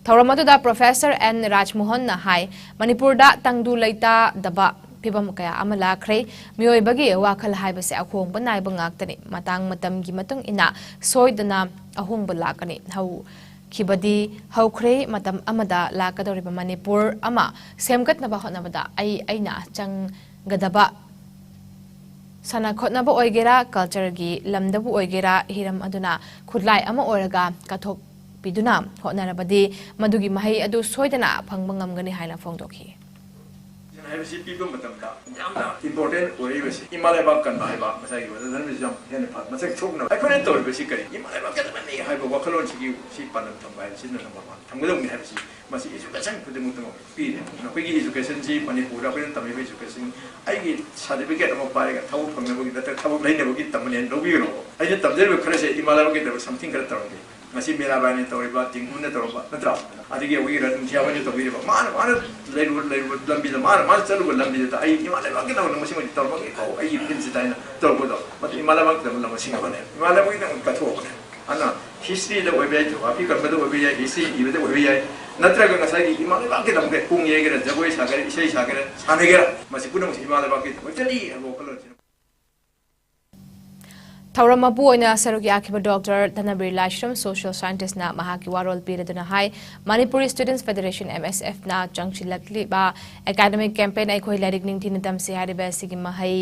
ꯊꯧꯔꯝ ꯑꯗꯨꯗ Professor N ꯔꯥꯖꯃꯣꯍꯟꯅ ꯍꯥꯏ, ꯃꯅꯤꯄꯨꯔꯗ ꯇꯪꯗꯨ ꯂꯩꯇꯥꯗꯕ ꯐꯤꯚꯝ ꯀꯌꯥ ꯑꯃ ꯂꯥꯛꯈ꯭ꯔꯦ꯫ ꯃꯤꯑꯣꯏꯕꯒꯤ ꯋꯥꯈꯜ ꯍꯥꯏꯕꯁꯦ ꯑꯍꯣꯡꯕ ꯅꯥꯏꯕ ꯉꯥꯛꯇꯅꯤ꯫ ꯃꯇꯥꯡ ꯃꯇꯝꯒꯤ ꯃꯇꯨꯡ ꯏꯟꯅ ꯁꯣꯏꯗꯅ ꯑꯍꯣꯡꯕ ꯂꯥꯛꯀꯅꯤ꯫ ꯍꯧꯈꯤꯕꯗꯤ ꯍꯧꯈ꯭ꯔꯦ, ꯃꯇꯝ ꯑꯃꯗ ꯂꯥꯛꯀꯗꯧꯔꯤꯕ ꯃꯅꯤꯄꯨꯔ ꯑꯃ ꯁꯦꯝꯒꯠꯅꯕ ꯍꯣꯠꯅꯕꯗ ꯑꯩ ꯑꯩꯅ ꯆꯪꯒꯗꯕ ꯁꯥꯟꯅ ꯈꯣꯠꯅꯕ ꯑꯣꯏꯒꯦꯔꯥ, ꯀꯜꯆꯔꯒꯤ ꯂꯝꯗꯕꯨ ꯑꯣꯏꯒꯦꯔꯥ, ꯍꯤꯔꯝ ꯑꯗꯨꯅ ꯈꯨꯠꯂꯥꯏ ꯑꯃ ꯑꯣꯏꯔꯒ ꯀꯠꯊꯣꯛꯄꯤꯗꯨꯅ ꯍꯣꯠꯅꯔꯕꯗꯤ ꯃꯗꯨꯒꯤ ꯃꯍꯩ ꯑꯗꯨ ꯁꯣꯏꯗꯅ ꯐꯪꯕ ꯉꯝꯒꯅꯤ ꯍꯥꯏꯅ ꯐꯣꯡꯗꯣꯛꯈꯤ꯫ ꯍꯥꯏꯕꯁꯤ ꯄꯤꯕ ꯃꯇꯝꯗ ꯌꯥꯝꯅ ꯏꯝꯄꯣꯔꯇꯦꯟ ꯑꯣꯏꯔꯤꯕꯁꯤ ꯏꯃꯥ ꯂꯩꯕꯥꯛ ꯀꯟꯕ ꯍꯥꯏꯕ ꯉꯁꯥꯏꯒꯤ ꯋꯥꯔꯜ ꯙꯔꯃꯁꯤ ꯌꯥꯝ ꯍꯦꯟꯅ ꯐ-, ꯃꯁꯛ ꯊꯣꯛꯅ ꯑꯩꯈꯣꯏꯅ ꯇꯧꯔꯤꯕꯁꯤ ꯀꯔꯤ? ꯏꯃꯥ ꯂꯩꯕꯥꯛ ꯀꯟꯕꯅꯤ ꯍꯥꯏꯕ ꯋꯥꯈꯜꯂꯣꯟꯁꯤꯒꯤ ꯁꯤ ꯄꯥꯟꯗꯝ ꯊꯝꯕ ꯍꯥꯏꯕꯁꯤꯅ ꯅꯝꯕꯔ ꯋꯥꯟ ꯊꯝꯒꯗꯧꯅꯤ ꯍꯥꯏꯕꯁꯤ ꯃꯁꯤ ꯏꯖꯨꯀꯦꯁꯟ ꯈꯨꯗꯤꯡꯃꯛꯇꯃꯛ ꯄꯤꯔꯦ꯫ ꯑꯩꯈꯣꯏꯒꯤ ꯏꯖꯨꯀꯦꯁꯟꯁꯤ ꯃꯅꯤꯄꯨꯔꯗ ꯑꯩꯈꯣꯏꯅ ꯇꯝꯃꯤꯕ ꯏꯖꯨꯀꯦꯁꯟ, ꯑꯩꯒꯤ ꯁꯥꯔꯇꯤꯐꯤꯀꯦꯠ ꯑꯃ ꯄꯥꯏꯔꯒ ꯊꯕꯛ ꯐꯪꯅꯕꯒꯤ ꯅꯠꯇ꯭ꯔꯒ ꯊꯕꯛ ꯂꯩꯅꯕꯒꯤ ꯇꯝꯕꯅꯦꯅ ꯂꯧꯕꯤꯒꯅꯣ꯫ ꯑꯩꯅ ꯇꯝꯖꯔꯤꯕ ꯈꯔꯁꯦ ꯏꯃꯥ ꯂꯩꯕꯥꯛꯀꯤꯗꯃꯛ ꯁꯝꯊꯤꯡ ꯈꯔ ꯇꯧꯔꯝꯒꯦ꯫ ꯉꯁꯤ ꯃꯤꯔꯥꯕꯥꯏꯅ ꯇꯧꯔꯤꯕ, ꯇꯤꯡꯒꯨꯅ ꯇꯧꯔꯝꯕ ꯅꯠꯇ꯭ꯔꯥ? ꯑꯗꯒꯤ ꯑꯩꯈꯣꯏꯒꯤ ꯔꯇꯟ ꯁꯤꯌꯥ ꯍꯣꯏꯅ ꯇꯧꯕꯤꯔꯤꯕ, ꯃꯥꯅ, ꯃꯥꯅ ꯂꯩꯔꯨꯕ, ꯂꯩꯔꯨꯕ ꯂꯝꯕꯤꯗ, ꯃꯥꯅ, ꯃꯥꯅ ꯆꯠꯂꯨꯕ ꯂꯝꯕꯤꯗꯨꯗ ꯑꯩ ꯏꯃꯥ ꯂꯩꯕꯥꯛꯀꯤꯗꯃꯛꯇ ꯃꯁꯤꯃꯗꯤ ꯇꯧꯔꯝꯃꯒꯦ ꯀꯣ, ꯑꯩꯒꯤ ꯐꯤꯜꯁꯤꯗ ꯍꯥꯏꯅ ꯇꯧꯔꯛꯄꯗꯣ, ꯃꯗꯨ ꯏꯃꯥ ꯂꯩꯕꯥꯛꯀꯤꯗꯃꯛ ꯂꯃꯟ ꯁꯤꯡꯅꯕꯅꯦ, ꯏꯃꯥ ꯂꯩꯕꯥꯛꯀꯤꯗꯃꯛ ꯀꯠꯊꯣꯛꯑꯕꯅꯦ꯫ ꯑꯗꯨꯅ ꯍꯤꯁꯇ꯭ꯔꯤꯗ ꯑꯣꯏꯕ ꯌꯥꯏ, ꯖꯣꯒ꯭ꯔꯥꯐꯤ ꯀꯟꯕꯗ ꯑꯣꯏꯕ ꯌꯥꯏ, ꯍꯤꯁꯇ꯭ꯔꯤ ꯏꯕꯗ ꯑꯣꯏꯕ ꯌꯥꯏ, ꯅꯠꯇ꯭ꯔꯒ ꯉꯁꯥꯏꯒꯤ ꯏꯃꯥ ꯂꯩꯕꯥꯛꯀꯤꯗꯃꯛꯇ ꯄꯨꯡ ꯌꯩꯒꯦꯔꯥ, ꯖꯒꯣꯏ ꯁꯥꯒꯦꯔꯥ, ꯏꯁꯩ ꯁꯥꯒꯦꯔꯥ, ꯁꯥꯟꯅꯒꯦꯔꯥ, ꯃꯁꯤ ꯄꯨꯝꯅꯃꯛꯁꯤ ꯏꯃꯥ ꯂꯩꯕꯥꯛꯀꯤꯗꯃꯛꯇꯅꯤ ꯍꯥꯏꯕ ꯋꯥꯈꯜꯂꯣꯟꯁꯤꯅ꯫ ꯊꯧꯔꯝ ꯃꯄꯨ ꯑꯣꯏꯅ ꯁꯔꯨꯛ ꯌꯥꯈꯤꯕ ꯗꯣꯛꯇꯔ ꯙꯅꯕꯤꯔ ꯂꯥꯏꯁ꯭ꯔꯝ, ꯁꯣꯁꯤꯌꯦꯜ ꯁꯥꯏꯟꯇꯤꯁ꯭ꯠꯅ ꯃꯍꯥꯛꯀꯤ ꯋꯥꯔꯣꯜ ꯄꯤꯔꯗꯨꯅ ꯍꯥꯏ, ꯃꯅꯤꯄꯨꯔꯤ ꯁ꯭ꯇꯨꯗꯦꯟꯠꯁ ꯐꯦꯗꯔꯦꯁꯟ, ꯑꯦꯝ ꯑꯦꯁ ꯑꯦꯐꯅ ꯆꯪꯁꯤꯜꯂꯛꯂꯤꯕ ꯑꯦꯀꯥꯗꯃꯤꯛ ꯀꯦꯝꯄꯦꯟ ꯑꯩꯈꯣꯏ ꯂꯥꯏꯔꯤꯛ ꯅꯤꯡꯊꯤꯅ ꯇꯝꯁꯤ ꯍꯥꯏꯔꯤꯕ ꯑꯁꯤꯒꯤ ꯃꯍꯩ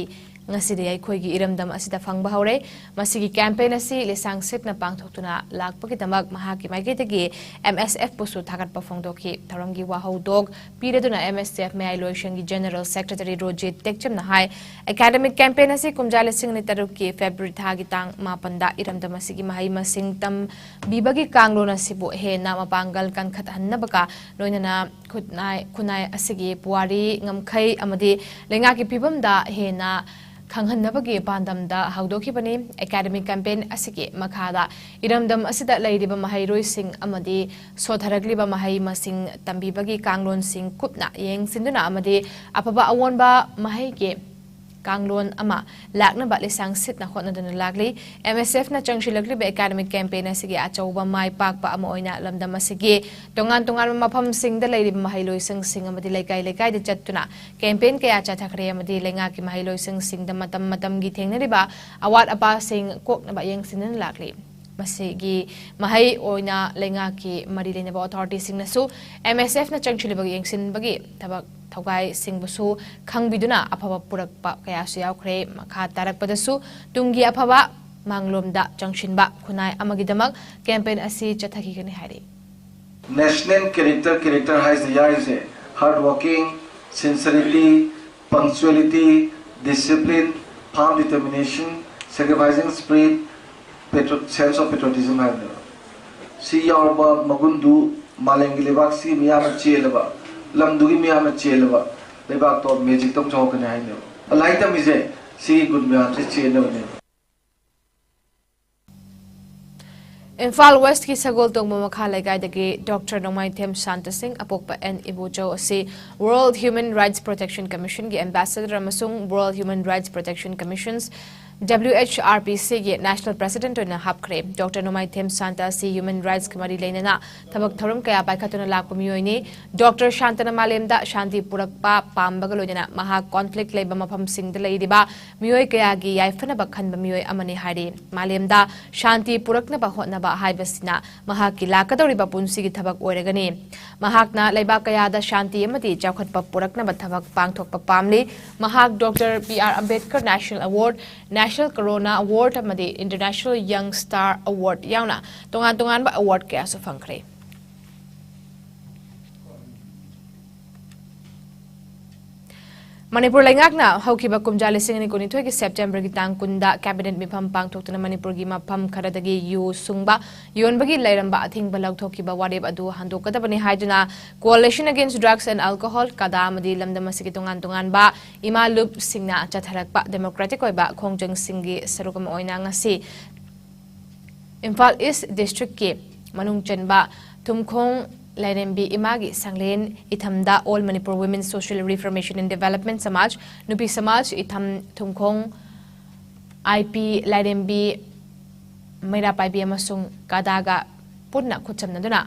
ꯉꯁꯤꯗꯤ ꯑꯩꯈꯣꯏꯒꯤ ꯏꯔꯝꯗꯝ ꯑꯁꯤꯗ ꯐꯪꯕ ꯍꯧꯔꯦ꯫ ꯃꯁꯤꯒꯤ ꯀꯦꯝꯄꯦꯟ ꯑꯁꯤ ꯂꯤꯁꯥꯡ ꯁꯤꯠꯅ ꯄꯥꯡꯊꯣꯛꯇꯨꯅ ꯂꯥꯛꯄꯒꯤꯗꯃꯛ ꯃꯍꯥꯛꯀꯤ ꯃꯥꯏꯀꯩꯗꯒꯤ ꯑꯦꯝ ꯑꯦꯁ ꯑꯦꯐꯄꯨꯁꯨ ꯊꯥꯒꯠꯄ ꯐꯣꯡꯗꯣꯛꯈꯤ꯫ ꯊꯧꯔꯝꯒꯤ ꯋꯥꯍꯧꯗꯣꯛ ꯄꯤꯔꯗꯨꯅ ꯑꯦꯝ ꯑꯦꯁ ꯑꯦꯐ ꯃꯌꯥꯏꯂꯣꯏꯁꯪꯒꯤ ꯖꯦꯅꯔꯦꯜ ꯁꯦꯀ꯭ꯔꯦꯇꯔꯤ ꯔꯣꯖꯤꯠ ꯇꯦꯛꯆꯝꯅ ꯍꯥꯏ, ꯑꯦꯀꯥꯗꯃꯤꯛ ꯀꯦꯝꯄꯦꯟ ꯑꯁꯤ ꯀꯨꯝꯖꯥ ꯂꯤꯁꯤꯡ ꯑꯅꯤ ꯇꯔꯨꯛꯀꯤ ꯐꯦꯕ꯭ꯔꯨꯋꯥꯔꯤ ꯊꯥꯒꯤ ꯇꯥꯡ ꯃꯥꯄꯟꯗ ꯏꯔꯝꯗꯝ ꯑꯁꯤꯒꯤ ꯃꯍꯩ ꯃꯁꯤꯡ ꯇꯝꯕꯤꯕꯒꯤ ꯀꯥꯡꯂꯣꯟ ꯑꯁꯤꯕꯨ ꯍꯦꯟꯅ ꯃꯄꯥꯡꯒꯜ ꯀꯟꯈꯠꯍꯟꯅꯕꯒ ꯂꯣꯏꯅꯅ ꯈꯨꯠꯅꯥꯏ, ꯈꯨꯟꯅꯥꯏ ꯑꯁꯤꯒꯤ ꯄꯨꯋꯥꯔꯤ, ꯉꯝꯈꯩ ꯑꯃꯗꯤ ꯂꯩꯉꯥꯛꯀꯤ ꯐꯤꯕꯝꯗ ꯍꯦꯟꯅ ꯈꯪꯍꯟꯅꯕꯒꯤ ꯄꯥꯟꯗꯝꯗ ꯍꯧꯗꯣꯛꯈꯤꯕꯅꯤ꯫ ꯑꯦꯀꯥꯗꯃꯤꯛ ꯀꯦꯝꯄꯦꯟ ꯑꯁꯤꯒꯤ ꯃꯈꯥꯗ ꯏꯔꯝꯗꯝ ꯑꯁꯤꯗ ꯂꯩꯔꯤꯕ ꯃꯍꯩꯔꯣꯏꯁꯤꯡ ꯑꯃꯗꯤ ꯁꯣꯠꯊꯔꯛꯂꯤꯕ ꯃꯍꯩ ꯃꯁꯤꯡ ꯇꯝꯕꯤꯕꯒꯤ ꯀꯥꯡꯂꯣꯟꯁꯤꯡ ꯀꯨꯞꯅ ꯌꯦꯡꯁꯤꯟꯗꯨꯅ ꯑꯃꯗꯤ ꯑꯐꯕ ꯑꯑꯣꯟꯕ ꯃꯍꯩꯒꯤ ꯀꯥꯡꯂꯣꯟ ꯑꯃ ꯂꯥꯛꯅꯕ ꯂꯤꯁꯥꯡ ꯁꯤꯠꯅ ꯍꯣꯠꯅꯗꯨꯅ ꯂꯥꯛꯂꯤ꯫ MSFꯅ ꯆꯪꯁꯤꯜꯂꯛꯂꯤꯕ academic campaign ꯑꯁꯤꯒꯤ ꯑꯆꯧꯕ ꯃꯥꯏ ꯄꯥꯛꯄ ꯑꯃ ꯑꯣꯏꯅ ꯂꯝꯗꯝ ꯑꯁꯤꯒꯤ ꯇꯣꯉꯥꯟ ꯇꯣꯉꯥꯟꯕ ꯃꯐꯝꯁꯤꯡꯗ ꯂꯩꯔꯤꯕ ꯃꯍꯩꯂꯣꯏꯁꯪꯁꯤꯡ ꯑꯃꯗꯤ ꯂꯩꯀꯥꯏ ꯂꯩꯀꯥꯏꯗ ꯆꯠꯇꯨꯅ campaign ꯀꯌꯥ ꯆꯠꯊꯈ꯭ꯔꯦ ꯑꯃꯗꯤ ꯂꯩꯉꯥꯛꯀꯤ ꯃꯍꯩꯂꯣꯏꯁꯪꯁꯤꯡꯗ ꯃꯇꯝ ꯃꯇꯝꯒꯤ ꯊꯦꯡꯅꯔꯤꯕ ꯑꯋꯥꯠ ꯑꯄꯥꯁꯤꯡ ꯀꯣꯛꯅꯕ ꯌꯦꯡꯁꯤꯟꯗꯨꯅ ꯂꯥꯛꯂꯤ꯫ ꯃꯁꯤꯒꯤ ꯃꯍꯩ ꯑꯣꯏꯅ ꯂꯩꯉꯥꯛꯀꯤ ꯃꯔꯤ ꯂꯩꯅꯕ authorityꯁꯤꯡꯅꯁꯨ MSFꯅ ꯆꯪꯁꯤꯜꯂꯤꯕꯒꯤ ꯌꯦꯡꯁꯤꯟꯕꯒꯤ ꯊꯕꯛ ꯊꯧꯒꯥꯏꯁꯤꯡꯕꯨꯁꯨ ꯈꯪꯕꯤꯗꯨꯅ ꯑꯐꯕ ꯄꯨꯔꯛꯄ ꯀꯌꯥꯁꯨ ꯌꯥꯎꯈ꯭ꯔꯦ꯫ ꯃꯈꯥ ꯇꯥꯔꯛꯄꯗꯁꯨ ꯇꯨꯡꯒꯤ ꯑꯐꯕ ꯃꯥꯡꯂꯣꯝꯗ ꯆꯪꯁꯤꯟꯕ ꯈꯨꯟꯅꯥꯏ ꯑꯃꯒꯤꯗꯃꯛ campaign ꯑꯁꯤ ꯆꯠꯊꯈꯤꯒꯅꯤ ꯍꯥꯏꯔꯤ꯫ National character, character ꯍꯥꯏꯁꯦ ꯌꯥꯔꯤꯁꯦ hard working, sincerity, punctuality, discipline, firm determination, sacrificing spirit, patro- sense of patriotism ꯍꯥꯏꯕꯅꯦꯕ꯫ ꯁꯤ ꯌꯥꯎꯔꯕ ꯃꯒꯨꯟꯗꯨ ꯃꯥꯂꯦꯝꯒꯤ ꯂꯩꯕꯥꯛꯁꯤ ꯃꯤꯌꯥꯝꯅ ꯆꯦꯜꯂꯕ, ꯂꯝꯗꯨꯒꯤ ꯃꯤꯌꯥꯝꯅ ꯆꯦꯜꯂꯕ ꯂꯩꯕꯥꯛꯇꯣ magic ꯇꯧ ꯆꯥꯎꯔꯛꯀꯅꯤ ꯍꯥꯏꯅꯦꯕ꯫ ꯂꯥꯏꯔꯤꯛ ꯇꯝꯃꯤꯁꯦ ꯁꯤꯒꯤ ꯒꯨꯟ ꯃꯌꯥꯝꯁꯦ ꯆꯦꯟꯅꯕꯅꯦꯕ꯫ ꯏꯝꯐꯥꯜ Westꯀꯤ ꯁꯒꯣꯜ ꯇꯣꯡꯕ ꯃꯈꯥ ꯂꯩꯀꯥꯏꯗꯒꯤ Doctor ꯅꯣꯡꯃꯥꯏꯊꯦꯝ ꯁꯥꯟꯇ ꯁꯤꯡ, ꯑꯄꯣꯛꯄ ꯑꯦꯟ ꯏꯕꯣꯆꯧ ꯑꯁꯤ World Human Rights Protection Commissionꯒꯤ ambassador ꯑꯃꯁꯨꯡ World Human Rights Protection Commission's WHRPCꯒꯤ national president ꯑꯣꯏꯅ ꯍꯥꯞꯈ꯭ꯔꯦ꯫ Doctor ꯅꯣꯡꯃꯥꯏꯊꯦꯝ ꯁꯥꯟꯇ ꯑꯁꯤ human rightsꯀ ꯃꯔꯤ ꯂꯩꯅꯅ ꯊꯕꯛ ꯊꯧꯔꯝ ꯀꯌꯥ ꯄꯥꯏꯈꯠꯇꯨꯅ ꯂꯥꯛꯄ ꯃꯤꯑꯣꯏꯅꯤ꯫ Doctor ꯁꯥꯟꯇꯅ ꯃꯥꯂꯦꯝꯗ ꯁꯥꯟꯇꯤ ꯄꯨꯔꯛꯄ ꯄꯥꯝꯕꯒ ꯂꯣꯏꯅꯅ ꯃꯍꯥꯛ conflict ꯂꯩꯕ ꯃꯐꯝꯁꯤꯡꯗ ꯂꯩꯔꯤꯕ ꯃꯤꯑꯣꯏ ꯀꯌꯥꯒꯤ ꯌꯥꯏꯐꯅꯕ ꯈꯟꯕ ꯃꯤꯑꯣꯏ ꯑꯃꯅꯤ ꯍꯥꯏꯔꯤ꯫ ꯃꯥꯂꯦꯝꯗ ꯁꯥꯟꯇꯤ ꯄꯨꯔꯛꯅꯕ ꯍꯣꯠꯅꯕ ꯍꯥꯏꯕꯁꯤꯅ ꯃꯍꯥꯛꯀꯤ ꯂꯥꯛꯀꯗꯧꯔꯤꯕ ꯄꯨꯟꯁꯤꯒꯤ ꯊꯕꯛ ꯑꯣꯏꯔꯒꯅꯤ꯫ ꯃꯍꯥꯛꯅ ꯂꯩꯕꯥꯛ ꯀꯌꯥꯗ ꯁꯥꯟꯇꯤ ꯑꯃꯗꯤ ꯆꯥꯎꯈꯠꯄ ꯄꯨꯔꯛꯅꯕ ꯊꯕꯛ ꯄꯥꯡꯊꯣꯛꯄ ꯄꯥꯝꯂꯤ꯫ ꯃꯍꯥꯛ Doctor B R Ambedkar National Award, National Corona Award ꯑꯃꯗꯤ International Young Star Award ꯌꯥꯎꯅ ꯇꯣꯉꯥꯟ ꯇꯣꯉꯥꯟꯕ award ꯀꯌꯥꯁꯨ ꯐꯪꯈ꯭ꯔꯦ꯫ ꯃꯅꯤꯄꯨꯔ ꯂꯩꯉꯥꯛꯅ ꯍꯧꯈꯤꯕ ꯀꯨꯝꯖꯥ ꯂꯤꯁꯤꯡ ꯑꯅꯤ ꯀꯨꯟꯅꯤꯊꯣꯏꯒꯤ Septemberꯒꯤ ꯇꯥꯡ ꯀꯨꯟꯗ cabinet ꯃꯤꯐꯝ ꯄꯥꯡꯊꯣꯛꯇꯨꯅ ꯃꯅꯤꯄꯨꯔꯒꯤ ꯃꯐꯝ ꯈꯔꯗꯒꯤ ꯌꯨ ꯁꯨꯡꯕ, ꯌꯣꯟꯕꯒꯤ ꯂꯩꯔꯝꯕ ꯑꯊꯤꯡꯕ ꯂꯧꯊꯣꯛꯈꯤꯕ ꯋꯥꯔꯦꯞ ꯑꯗꯨ ꯍꯟꯗꯣꯛꯀꯗꯕꯅꯤ ꯍꯥꯏꯗꯨꯅ Coalition Against Drugs and Alcohol, ꯀꯗꯥ, ꯑꯃꯗꯤ ꯂꯝꯗꯝ ꯑꯁꯤꯒꯤ ꯇꯣꯉꯥꯟ ꯇꯣꯉꯥꯟꯕ ꯏꯃꯥ ꯂꯨꯞꯁꯤꯡꯅ ꯆꯠꯊꯔꯛꯄ democratic ꯑꯣꯏꯕ ꯈꯣꯡꯖꯪꯁꯤꯡꯒꯤ ꯁꯔꯨꯛ ꯑꯃ ꯑꯣꯏꯅ ꯉꯁꯤ ꯏꯝꯐꯥꯜ East districtꯀꯤ ꯃꯅꯨꯡ ꯆꯟꯕ ꯊꯨꯝꯈꯣꯡ ꯂꯥꯏꯔꯦꯝꯕꯤ ꯏꯃꯥꯒꯤ ꯁꯪꯂꯦꯟ ꯏꯊꯝꯗ All Manipur Women Social Reformation and Development Samaj, ꯅꯨꯄꯤ ꯁꯃꯥꯖ ꯏꯊꯝ ꯊꯨꯝꯈꯣꯡ, ꯑꯥꯏ ꯄꯤ ꯂꯥꯏꯔꯦꯝꯕꯤ ꯃꯩꯔꯥ ꯄꯥꯏꯕꯤ ꯑꯃꯁꯨꯡ ꯀꯥꯗꯥꯒ ꯄꯨꯟꯅ ꯈꯨꯠꯁꯝꯅꯗꯨꯅ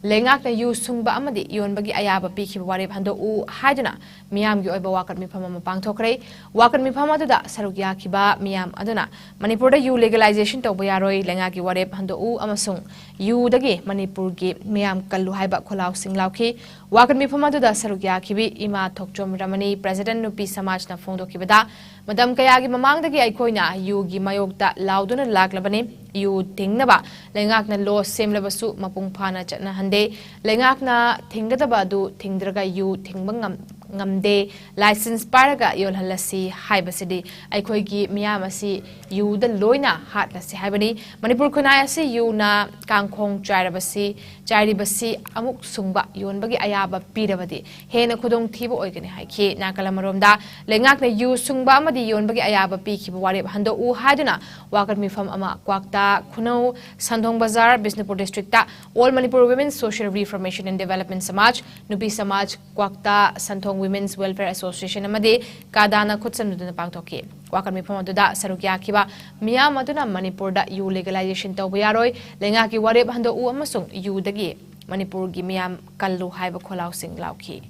ꯂꯩꯉꯥꯛꯅ ꯌꯨ ꯁꯨꯡꯕ ꯑꯃꯗꯤ ꯌꯣꯟꯕꯒꯤ ꯑꯌꯥꯕ ꯄꯤꯈꯤꯕ ꯋꯥꯔꯦꯞ ꯍꯟꯗꯣꯛꯎ ꯍꯥꯏꯗꯨꯅ ꯃꯤꯌꯥꯝꯒꯤ ꯑꯣꯏꯕ ꯋꯥꯀꯠ ꯃꯤꯐꯝ ꯑꯃ ꯄꯥꯡꯊꯣꯛꯈ꯭ꯔꯦ꯫ ꯋꯥꯀꯠ ꯃꯤꯐꯝ ꯑꯗꯨꯗ ꯁꯔꯨꯛ ꯌꯥꯈꯤꯕ ꯃꯤꯌꯥꯝ ꯑꯗꯨꯅ ꯃꯅꯤꯄꯨꯔꯗ ꯌꯨ legalization ꯇꯧꯕ ꯌꯥꯔꯣꯏ, ꯂꯩꯉꯥꯛꯀꯤ ꯋꯥꯔꯦꯞ ꯍꯟꯗꯣꯛꯎ ꯑꯃꯁꯨꯡ ꯌꯨꯗꯒꯤ ꯃꯅꯤꯄꯨꯔꯒꯤ ꯃꯤꯌꯥꯝ ꯀꯜꯂꯨ ꯍꯥꯏꯕ ꯈꯣꯜꯂꯥꯎꯁꯤꯡ ꯂꯥꯎꯈꯤ꯫ ꯋꯥꯀꯠ ꯃꯤꯐꯝ ꯑꯗꯨꯗ ꯁꯔꯨꯛ ꯌꯥꯈꯤꯕꯤ ꯏꯃꯥ ꯊꯣꯛꯆꯣꯝ ꯔꯃꯅꯤ, President ꯅꯨꯄꯤ ꯁꯃꯥꯖꯅ ꯐꯣꯡꯗꯣꯛꯈꯤꯕꯗ, ꯃꯇꯝ ꯀꯌꯥꯒꯤ ꯃꯃꯥꯡꯗꯒꯤ ꯑꯩꯈꯣꯏꯅ ꯌꯨꯒꯤ ꯃꯥꯌꯣꯛꯇ ꯂꯥꯎꯗꯨꯅ ꯂꯥꯛꯂꯕꯅꯤ꯫ ꯌꯨ ꯊꯤꯡꯅꯕ ꯂꯩꯉꯥꯛꯅ law ꯁꯦꯝꯂꯕꯁꯨ ꯃꯄꯨꯡ ꯐꯥꯅ ꯆꯠꯅꯍꯟꯗꯦ꯫ ꯂꯩꯉꯥꯛꯅ ꯊꯤꯡꯒꯗꯕ ꯑꯗꯨ ꯊꯤꯡꯗ꯭ꯔꯒ ꯌꯨ ꯊꯤꯡꯕ ꯉꯝ-, ꯉꯝꯗꯦ꯫ License ꯄꯥꯏꯔꯒ ꯌꯣꯜꯍꯜꯂꯁꯤ ꯍꯥꯏꯕꯁꯤꯗꯤ ꯑꯩꯈꯣꯏꯒꯤ ꯃꯤꯌꯥꯝ ꯑꯁꯤ ꯌꯨꯗ ꯂꯣꯏꯅ ꯍꯥꯠꯂꯁꯤ ꯍꯥꯏꯕꯅꯤ꯫ ꯃꯅꯤꯄꯨꯔ ꯈꯨꯟꯅꯥꯏ ꯑꯁꯤ ꯌꯨꯅ ꯀꯥꯡꯈꯣꯡ ꯆꯥꯏꯔꯕꯁꯤ, ꯆꯥꯏꯔꯤꯕꯁꯤ ꯑꯃꯨꯛ ꯁꯨꯡꯕ ꯌꯣꯟꯕꯒꯤ ꯑꯌꯥꯕ ꯄꯤꯔꯕꯗꯤ ꯍꯦꯟꯅ ꯈꯨꯗꯣꯡꯊꯤꯕ ꯑꯣꯏꯒꯅꯤ ꯍꯥꯏꯈꯤ꯫ ꯅꯥꯀꯜ ꯑꯃꯔꯣꯝꯗ, ꯂꯩꯉꯥꯛꯅ ꯌꯨ ꯁꯨꯡꯕ ꯑꯃꯗꯤ ꯌꯣꯟꯕꯒꯤ ꯑꯌꯥꯕ ꯄꯤꯈꯤꯕ ꯋꯥꯔꯦꯞ ꯍꯟꯗꯣꯛꯎ ꯍꯥꯏꯗꯨꯅ ꯋꯥꯀꯠ ꯃꯤꯐꯝ ꯑꯃ ꯀ꯭ꯋꯥꯛꯇꯥ, ꯈꯨꯅꯧ, ꯁꯟꯗꯣꯡ ꯕꯖꯥꯔ, ꯕꯤꯁꯅꯨꯄꯨꯔ district ꯇ All Manipur Women Social Reformation and Development Samaj, ꯅꯨꯄꯤ ꯁꯃꯥꯖ, ꯀ꯭ꯋꯥꯛꯇꯥ, ꯁꯟꯊꯣꯡ Women's Welfare Association ꯑꯃꯗꯤ ꯀꯥꯗꯥꯅ ꯈꯨꯠꯁꯝꯅꯗꯨꯅ ꯄꯥꯡꯊꯣꯛꯈꯤ꯫ ꯋꯥꯀꯠ ꯃꯤꯐꯝ ꯑꯗꯨꯗ ꯁꯔꯨꯛ ꯌꯥꯈꯤꯕ ꯃꯤꯌꯥꯝ ꯑꯗꯨꯅ ꯃꯅꯤꯄꯨꯔꯗ ꯌꯨ legalization ꯇꯧꯕ ꯌꯥꯔꯣꯏ, ꯂꯩꯉꯥꯛꯀꯤ ꯋꯥꯔꯦꯞ ꯍꯟꯗꯣꯛꯎ ꯑꯃꯁꯨꯡ ꯌꯨꯗꯒꯤ ꯃꯅꯤꯄꯨꯔꯒꯤ ꯃꯤꯌꯥꯝ ꯀꯜꯂꯨ ꯍꯥꯏꯕ ꯈꯣꯜꯂꯥꯎꯁꯤꯡ ꯂꯥꯎꯈꯤ꯫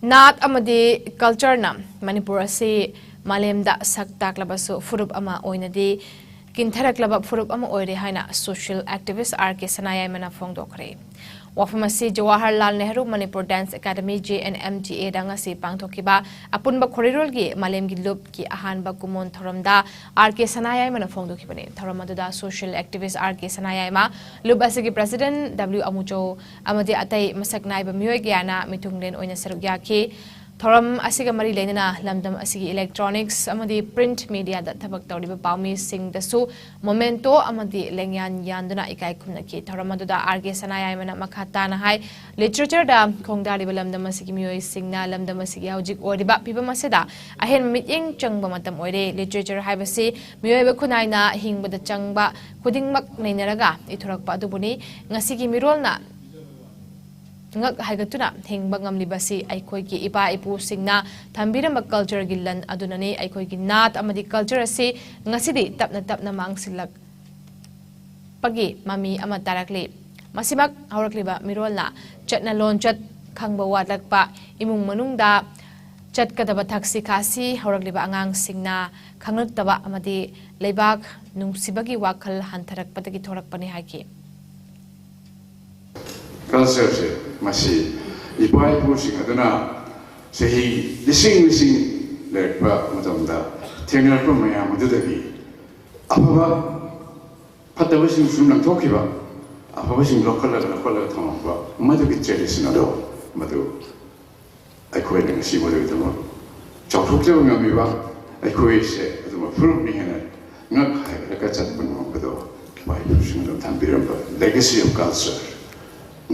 ꯅꯥꯠ ꯑꯃꯗꯤ culture ꯅ ꯃꯅꯤꯄꯨꯔ ꯑꯁꯤ ꯃꯥꯂꯦꯝꯗ ꯁꯛ ꯇꯥꯛꯂꯕꯁꯨ ꯐꯨꯔꯨꯞ ꯑꯃ ꯑꯣꯏꯅꯗꯤ ꯀꯤꯟꯊꯔꯛꯂꯕ ꯐꯨꯔꯨꯞ ꯑꯃ ꯑꯣꯏꯔꯦ ꯍꯥꯏꯅ social activist ꯑꯥꯔ ꯀꯦ ꯁꯅꯥꯌꯥꯏꯃꯅ ꯐꯣꯡꯗꯣꯛꯈ꯭ꯔꯦ꯫ ꯋꯥꯐꯝ ꯑꯁꯤ Jawaharlal Nehru Manipur Dance Academy, J N M D A ꯗ ꯉꯁꯤ ꯄꯥꯡꯊꯣꯛꯈꯤꯕ ꯑꯄꯨꯟꯕ ꯈꯣꯔꯤꯔꯣꯜꯒꯤ ꯃꯥꯂꯦꯝꯒꯤ ꯂꯨꯞꯀꯤ ꯑꯍꯥꯟꯕ ꯀꯨꯝꯑꯣꯟ ꯊꯧꯔꯝꯗ ꯑꯥꯔ ꯀꯦ ꯁꯅꯥꯌꯥꯏꯃꯅ ꯐꯣꯡꯗꯣꯛꯈꯤꯕꯅꯤ꯫ ꯊꯧꯔꯝ ꯑꯗꯨꯗ social activist ꯑꯥꯔ ꯀꯦ ꯁꯅꯥꯌꯥꯏꯃ, ꯂꯨꯞ ꯑꯁꯤꯒꯤ President W ꯑꯃꯨꯆꯧ ꯑꯃꯗꯤ ꯑꯇꯩ ꯃꯁꯛ ꯅꯥꯏꯕ ꯃꯤꯑꯣꯏ ꯀꯌꯥꯅ ꯃꯤꯊꯨꯡꯂꯦꯟ ꯑꯣꯏꯅ ꯁꯔꯨꯛ ꯌꯥꯈꯤ꯫ ꯊꯧꯔꯝ ꯑꯁꯤꯒ ꯃꯔꯤ ꯂꯩꯅꯅ ꯂꯝꯗꯝ ꯑꯁꯤꯒꯤ electronics ꯑꯃꯗꯤ print mediaꯗ ꯊꯕꯛ ꯇꯧꯔꯤꯕ ꯄꯥꯎꯃꯤꯁꯤꯡꯗꯁꯨ memento ꯑꯃꯗꯤ ꯂꯦꯡꯌꯥꯟ ꯌꯥꯟꯗꯨꯅ ꯏꯀꯥꯏ ꯈꯨꯝꯅꯈꯤ꯫ ꯊꯧꯔꯝ ꯑꯗꯨꯗ R K ꯁꯅꯥꯌꯥꯏꯃꯅ ꯃꯈꯥ ꯇꯥꯅ ꯍꯥꯏ, literatureꯗ ꯈꯣꯡꯗꯥꯔꯤꯕ ꯂꯝꯗꯝ ꯑꯁꯤꯒꯤ ꯃꯤꯑꯣꯏꯁꯤꯡꯅ ꯂꯝꯗꯝ ꯑꯁꯤꯒꯤ ꯍꯧꯖꯤꯛ ꯑꯣꯏꯔꯤꯕ ꯐꯤꯕꯝ ꯑꯁꯤꯗ ꯑꯍꯦꯟꯕ ꯃꯤꯠꯌꯦꯡ ꯆꯪꯕ ꯃꯇꯝ ꯑꯣꯏꯔꯦ꯫ Literature ꯍꯥꯏꯕꯁꯤ ꯃꯤꯑꯣꯏꯕ ꯈꯨꯟꯅꯥꯏꯅ ꯍꯤꯡꯕꯗ ꯆꯪꯕ ꯈꯨꯗꯤꯡꯃꯛ ꯅꯩꯅꯔꯒ ꯏꯊꯣꯔꯛꯄ ꯑꯗꯨꯕꯨꯅꯤ꯫ ꯉꯁꯤꯒꯤ ꯃꯤꯔꯣꯜꯅ ꯉꯛ ꯍꯥꯏꯒꯠꯇꯨꯅ ꯍꯤꯡꯕ ꯉꯝꯂꯤꯕꯁꯤ ꯑꯩꯈꯣꯏꯒꯤ ꯏꯄꯥ ꯏꯄꯨꯁꯤꯡꯅ ꯊꯝꯕꯤꯔꯝꯕ cultureꯒꯤ ꯂꯟ ꯑꯗꯨꯅꯅꯤ꯫ ꯑꯩꯈꯣꯏꯒꯤ ꯅꯥꯠ ꯑꯃꯗꯤ culture ꯑꯁꯤ ꯉꯁꯤꯗꯤ ꯇꯞꯅ ꯇꯞꯅ ꯃꯥꯡꯁꯤꯜꯂꯛꯄꯒꯤ ꯃꯃꯤ ꯑꯃ ꯇꯥꯔꯛꯂꯤ꯫ ꯃꯁꯤꯃꯛ ꯍꯧꯔꯛꯂꯤꯕ ꯃꯤꯔꯣꯜꯅ ꯆꯠꯅ ꯂꯣꯟꯆꯠ ꯈꯪꯕ ꯋꯥꯠꯂꯛꯄ, ꯏꯃꯨꯡ ꯃꯅꯨꯡꯗ ꯆꯠꯀꯗꯕ ꯊꯛꯁꯤ ꯈꯥꯁꯤ ꯍꯧꯔꯛꯂꯤꯕ ꯑꯉꯥꯡꯁꯤꯡꯅ ꯈꯪꯂꯛꯇꯕ ꯑꯃꯗꯤ ꯂꯩꯕꯥꯛ ꯅꯨꯡꯁꯤꯕꯒꯤ ꯋꯥꯈꯜ ꯍꯟꯊꯔꯛꯄꯗꯒꯤ ꯊꯣꯔꯛꯄꯅꯤ ꯍꯥꯏꯈꯤ꯫ Cultureꯁꯦ ꯃꯁꯤ ꯏꯄꯥ ꯏꯄꯨꯁꯤꯡ ꯑꯗꯨꯅ ꯆꯍꯤ ꯂꯤꯁꯤꯡ ꯂꯤꯁꯤꯡ ꯂꯩꯔꯛꯄ ꯃꯇꯝꯗ ꯊꯦꯡꯅꯔꯛꯄ ꯃꯌꯥꯝ ꯑꯗꯨꯗꯒꯤ ꯑꯐꯕ ꯐꯠꯇꯕꯁꯤꯡ ꯁꯨꯝ ꯂꯪꯊꯣꯛꯈꯤꯕ, ꯑꯐꯕꯁꯤꯡ ꯂꯧꯈꯠꯂꯒ ꯂꯧꯈꯠꯂꯒ ꯊꯝꯃꯛꯄ ꯃꯗꯨꯒꯤ tradition ꯑꯗꯣ ꯃꯗꯨ ꯑꯩꯈꯣꯏꯅ ꯉꯁꯤ ꯃꯗꯨꯒꯤꯗꯃꯛ ꯆꯥꯎꯊꯣꯛꯆꯕ ꯉꯝꯃꯤꯕ ꯑꯩꯈꯣꯏꯁꯦ ꯑꯗꯨꯝꯕ ꯐꯨꯔꯨꯞꯅꯤ ꯍꯥꯏꯅ ꯉꯛ ꯍꯥꯏꯒꯠꯂꯒ ꯆꯠꯄ ꯉꯝꯕꯗꯣ ꯏꯄꯥ ꯏꯄꯨꯁꯤꯡꯅ ꯊꯝꯕꯤꯔꯝꯕ legacy of culture,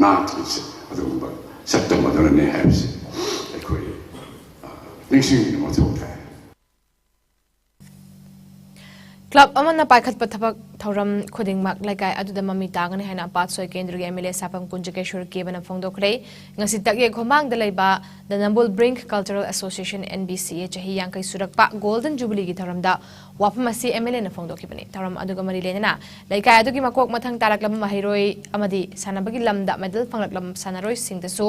ꯅꯥꯠꯀꯤ ꯑꯗꯨꯒꯨꯝꯕ ꯁꯛꯇꯝ ꯑꯗꯨꯅꯅꯦ ꯍꯥꯏꯕꯁꯤ ꯑꯩꯈꯣꯏ ꯅꯤꯡꯁꯤꯡꯕꯤꯕ ꯃꯊꯧ ꯇꯥꯏ꯫ Club ꯑꯃꯅ ꯄꯥꯏꯈꯠꯄ ꯊꯕꯛ ꯊꯧꯔꯝ ꯈꯨꯗꯤꯡꯃꯛ ꯂꯩꯀꯥꯏ ꯑꯗꯨꯗ ꯃꯃꯤ ꯇꯥꯒꯅꯤ ꯍꯥꯏꯅ ꯄꯥꯠꯁꯣꯏ ꯀꯦꯟꯗ꯭ꯔꯒꯤ MLA ꯁꯥꯐꯝ ꯀꯨꯟꯖꯀꯦꯁꯣꯔ ꯀꯦꯕꯅ ꯐꯣꯡꯗꯣꯛꯈ꯭ꯔꯦ꯫ ꯉꯁꯤ ꯇꯛꯌꯦꯜ ꯈꯣꯡꯕꯥꯡꯗ ꯂꯩꯕ The Nambul Brink Cultural Association, NBCA, ꯆꯍꯤ ꯌꯥꯡꯈꯩ ꯁꯨꯔꯛꯄ Golden Jubileeꯒꯤ ꯊꯧꯔꯝꯗ ꯋꯥꯐꯝ ꯑꯁꯤ MLAꯅ ꯐꯣꯡꯗꯣꯛꯈꯤꯕꯅꯤ꯫ ꯊꯧꯔꯝ ꯑꯗꯨꯒ ꯃꯔꯤ ꯂꯩꯅꯅ ꯂꯩꯀꯥꯏ ꯑꯗꯨꯒꯤ ꯃꯀꯣꯛ ꯃꯊꯪ ꯇꯥꯔꯛꯂꯕ ꯃꯍꯩꯔꯣꯏ ꯑꯃꯗꯤ ꯁꯥꯟꯅꯕꯒꯤ ꯂꯝꯗ medal ꯐꯪꯂꯛꯂꯕ ꯁꯥꯟꯅꯔꯣꯏꯁꯤꯡꯗꯁꯨ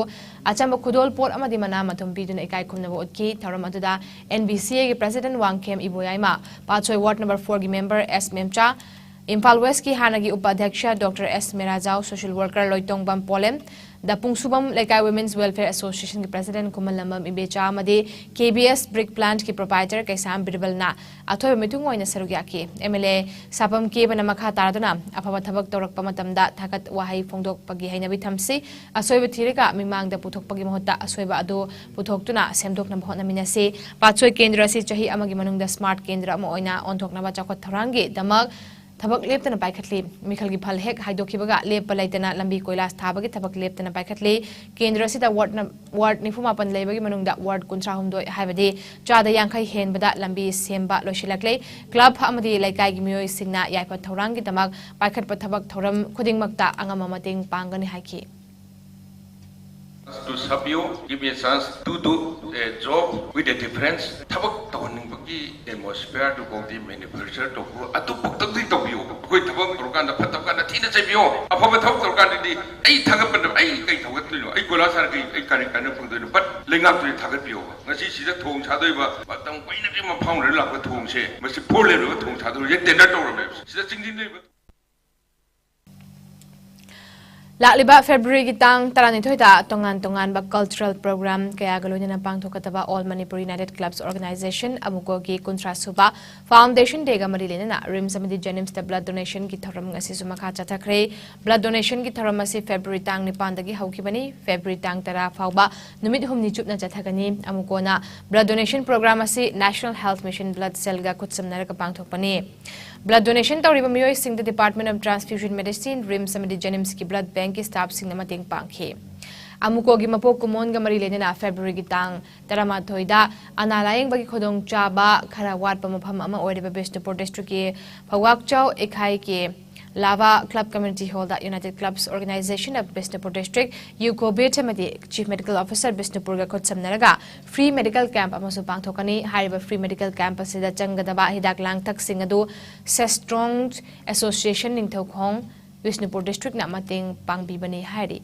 ꯑꯆꯝꯕ ꯈꯨꯗꯣꯜꯄꯣꯠ ꯑꯃꯗꯤ ꯃꯅꯥ ꯃꯊꯨꯝ ꯄꯤꯗꯨꯅ ꯏꯀꯥꯏ ꯈꯨꯝꯅꯕ ꯎꯠꯈꯤ꯫ ꯊꯧꯔꯝ ꯑꯗꯨꯗ NBCAꯒꯤ President ꯋꯥꯡꯈꯦꯝ ꯏꯕꯣꯌꯥꯏꯃ, ꯄꯥꯠꯁꯣꯏ Ward number fourꯒꯤ member S ꯃꯦꯝꯆꯥ, Imphal Westꯀꯤ ꯍꯥꯟꯅꯒꯤ ꯎꯄꯥꯙ꯭ꯌꯛꯁ Doctor S ꯃꯦꯔꯥꯖꯥꯎ, social worker ꯂꯣꯏꯇꯣꯡꯕꯝ ꯄꯣꯂꯦꯝ, ꯗ ꯄꯨꯡꯁꯨꯕꯝ ꯂꯩꯀꯥꯏ Women's Welfare Association ꯒꯤ President ꯈꯨꯃꯟꯂꯝꯕꯝ ꯏꯕꯦꯆꯥ ꯑꯃꯗꯤ K B S Brick Plant ꯀꯤ Proprietor ꯀꯩꯁꯥꯝ ꯕꯤꯔꯕꯜꯅ ꯑꯊꯣꯏꯕ ꯃꯤꯊꯨꯡ ꯑꯣꯏꯅ ꯁꯔꯨꯛ ꯌꯥꯈꯤ꯫ M L A ꯁꯥꯄꯝ ꯀꯦꯕꯅ ꯃꯈꯥ ꯇꯥꯔꯗꯨꯅ ꯑꯐꯕ ꯊꯕꯛ ꯇꯧꯔꯛꯄ ꯃꯇꯝꯗ ꯊꯥꯒꯠ ꯋꯥꯍꯩ ꯐꯣꯡꯗꯣꯛꯄꯒꯤ ꯍꯩꯅꯕꯤ ꯊꯝꯁꯤ꯫ ꯑꯁꯣꯏꯕ ꯊꯤꯔꯒ ꯃꯤꯃꯥꯡꯗ ꯄꯨꯊꯣꯛꯄꯒꯤ ꯃꯍꯨꯠꯇ ꯑꯁꯣꯏꯕ ꯑꯗꯨ ꯄꯨꯊꯣꯛꯇꯨꯅ ꯁꯦꯝꯗꯣꯛꯅꯕ ꯍꯣꯠꯅꯃꯤꯟꯅꯁꯤ꯫ ꯄꯥꯠꯁꯣꯏ ꯀꯦꯟꯗ꯭ꯔ ꯑꯁꯤ ꯆꯍꯤ ꯑꯃꯒꯤ ꯃꯅꯨꯡꯗ Smart ꯀꯦꯟꯗ꯭ꯔ ꯑꯃ ꯑꯣꯏꯅ ꯑꯣꯟꯊꯣꯛꯅꯕ ꯆꯥꯎꯈꯠ ꯊꯧꯔꯥꯡꯒꯤ ꯗꯃꯛ ꯊꯕꯛ ꯂꯦꯞꯇꯅ ꯄꯥꯏꯈꯠꯂꯤ꯫ ꯃꯤꯈꯜꯒꯤ ꯐꯜ ꯍꯦꯛ ꯍꯥꯏꯗꯣꯛꯈꯤꯕꯒ ꯂꯦꯞꯄ ꯂꯩꯇꯅ ꯂꯝꯕꯤ ꯀꯣꯏꯂꯥꯁ ꯊꯥꯕꯒꯤ ꯊꯕꯛ ꯂꯦꯞꯇꯅ ꯄꯥꯏꯈꯠꯂꯤ꯫ ꯀꯦꯟꯗ꯭ꯔ ꯑꯁꯤꯗ ward ꯅ-, ward ꯅꯤꯐꯨ ꯃꯥꯄꯟ ꯂꯩꯕꯒꯤ ꯃꯅꯨꯡꯗ ward ꯀꯨꯟꯊ꯭ꯔꯥ ꯍꯨꯝꯗꯣꯏ, ꯍꯥꯏꯕꯗꯤ ꯆꯥꯗ ꯌꯥꯡꯈꯩ ꯍꯦꯟꯕꯗ ꯂꯝꯕꯤ ꯁꯦꯝꯕ ꯂꯣꯏꯁꯤꯜꯂꯛꯂꯦ꯫ Club ꯑꯃꯗꯤ ꯂꯩꯀꯥꯏꯒꯤ ꯃꯤꯑꯣꯏꯁꯤꯡꯅ ꯌꯥꯏꯐ ꯊꯧꯔꯥꯡꯒꯤꯗꯃꯛ ꯄꯥꯏꯈꯠꯄ ꯊꯕꯛ ꯊꯧꯔꯝ ꯈꯨꯗꯤꯡꯃꯛꯇ ꯑꯉꯝꯕ ꯃꯇꯦꯡ ꯄꯥꯡꯒꯅꯤ ꯍꯥꯏꯈꯤ꯫ To serve you, give me a chance to do a job with a difference. ꯊꯕꯛ ꯇꯧꯍꯟꯅꯤꯡꯕꯒꯤ atmosphere ꯗꯨꯐꯥꯎꯗꯤ manufacture ꯇꯧꯕ ꯑꯗꯨꯐꯥꯎꯗꯪꯗꯤ ꯇꯧꯕꯤꯌꯣ꯫ ꯑꯩꯈꯣꯏ ꯊꯕꯛ ꯇꯧꯔꯀꯥꯟꯗ ꯐꯠꯇꯕ ꯀꯥꯟꯗ ꯊꯤꯅ ꯆꯩꯕꯤꯌꯣ꯫ ꯑꯐꯕ ꯊꯕꯛ ꯇꯧꯔꯀꯥꯟꯗꯗꯤ ꯑꯩ ꯊꯥꯒꯠꯄꯗ ꯑꯩ ꯀꯩ ꯊꯥꯒꯠꯇꯣꯏꯅꯣ? ꯑꯩ ꯀꯣꯏꯂꯥꯁ ꯊꯥꯔꯒ ꯑꯩ ꯀꯔꯤ ꯀꯥꯟꯅꯕ ꯐꯪꯗꯣꯏꯅꯣ? But ꯂꯩꯉꯥꯛꯇꯨꯗꯤ ꯊꯥꯒꯠꯄꯤꯌꯣꯕ꯫ ꯉꯁꯤ ꯁꯤꯗ ꯊꯣꯡ ꯁꯥꯗꯣꯏꯕ ꯃꯇꯝ ꯀꯨꯏꯅꯒꯤ ꯃꯐꯝ ꯑꯣꯏꯔ ꯂꯥꯛꯄ ꯊꯣꯡꯁꯦ, ꯃꯁꯤ four lane ꯑꯣꯏꯕ ꯊꯣꯡ ꯁꯥꯗꯣꯏꯁꯦ tender ꯇꯧꯔꯝꯃꯦꯕ꯫ ꯁꯤꯗ ꯆꯤꯡꯁꯤꯟꯗꯣꯏꯕ ꯂꯥꯛꯂꯤꯕ February ꯒꯤ ꯇꯥꯡ ꯇꯔꯥꯅꯤꯊꯣꯏꯗ ꯇꯣꯉꯥꯟ ꯇꯣꯉꯥꯟꯕ cultural program ꯀꯌꯥꯒ ꯂꯣꯏꯅꯅ ꯄꯥꯡꯊꯣꯛꯀꯗꯕ All Manipur United Clubs Organization, ꯑꯃꯨꯀꯣꯒꯤ ꯀꯨꯟꯊ꯭ꯔꯥ ꯁꯨꯕ Foundation Day ꯒ ꯃꯔꯤ ꯂꯩꯅꯅ RIMS ꯑꯃꯗꯤ JNIMS ꯇ blood donation ꯒꯤ ꯊꯧꯔꯝ ꯉꯁꯤꯁꯨ ꯃꯈꯥ ꯆꯠꯊꯈ꯭ꯔꯦ꯫ Blood donation ꯒꯤ ꯊꯧꯔꯝ ꯑꯁꯤ February ꯇꯥꯡ ꯅꯤꯄꯥꯟꯗꯒꯤ ꯍꯧꯈꯤꯕꯅꯤ꯫ February ꯇꯥꯡ ꯇꯔꯥ ꯐꯥꯎꯕ ꯅꯨꯃꯤꯠ ꯍꯨꯝꯅꯤ ꯆꯨꯞꯅ ꯆꯠꯊꯒꯅꯤ꯫ ꯑꯃꯨꯀꯣꯅ blood donation program ꯑꯁꯤ National Health Mission Blood Cell ꯒ ꯈꯨꯠꯁꯝꯅꯔꯒ ꯄꯥꯡꯊꯣꯛꯄꯅꯤ꯫ Blood donation ꯇꯧꯔꯤꯕ ꯃꯤꯑꯣꯏꯁꯤꯡꯗ Department of Transfusion Medicine, RIMS ꯑꯃꯗꯤ JNIMS ꯀꯤ blood bank ꯀꯤ staff ꯁꯤꯡꯅ ꯃꯇꯦꯡ ꯄꯥꯡꯈꯤ꯫ ꯑꯃꯨꯀꯣꯒꯤ ꯃꯄꯣꯛ ꯀꯨꯝꯑꯣꯟꯒ ꯃꯔꯤ ꯂꯩꯅꯅ February ꯒꯤ ꯇꯥꯡ ꯇꯔꯥꯃꯥꯊꯣꯏꯗ ꯑꯅꯥ ꯂꯥꯌꯦꯡꯕꯒꯤ ꯈꯨꯗꯣꯡꯆꯥꯕ ꯈꯔ ꯋꯥꯠꯄ ꯃꯐꯝ ꯑꯃ ꯑꯣꯏꯔꯤꯕ ꯕꯤꯁꯅꯨꯄꯨꯔ district ꯀꯤ ꯐꯧꯋꯥꯛꯆꯥꯎ ꯏꯈꯥꯏ ꯀꯦ Lava Club Community Hall the United Clubs Organization of Bishnupur District, UCOBID ꯑꯃꯗꯤ Chief Medical Officer ꯕꯤꯁꯅꯨꯄꯨꯔꯒ ꯈꯨꯠꯁꯝꯅꯔꯒ free medical camp ꯑꯃꯁꯨ ꯄꯥꯡꯊꯣꯛꯀꯅꯤ꯫ ꯍꯥꯏꯔꯤꯕ free medical camp ꯑꯁꯤꯗ ꯆꯪꯒꯗꯕ ꯍꯤꯗꯥꯛ ꯂꯥꯡꯊꯛꯁꯤꯡ ꯑꯗꯨ Sestrongs Association Ningthoukhong Bishnupur district ꯅ ꯃꯇꯦꯡ ꯄꯥꯡꯕꯤꯕꯅꯤ ꯍꯥꯏꯔꯤ꯫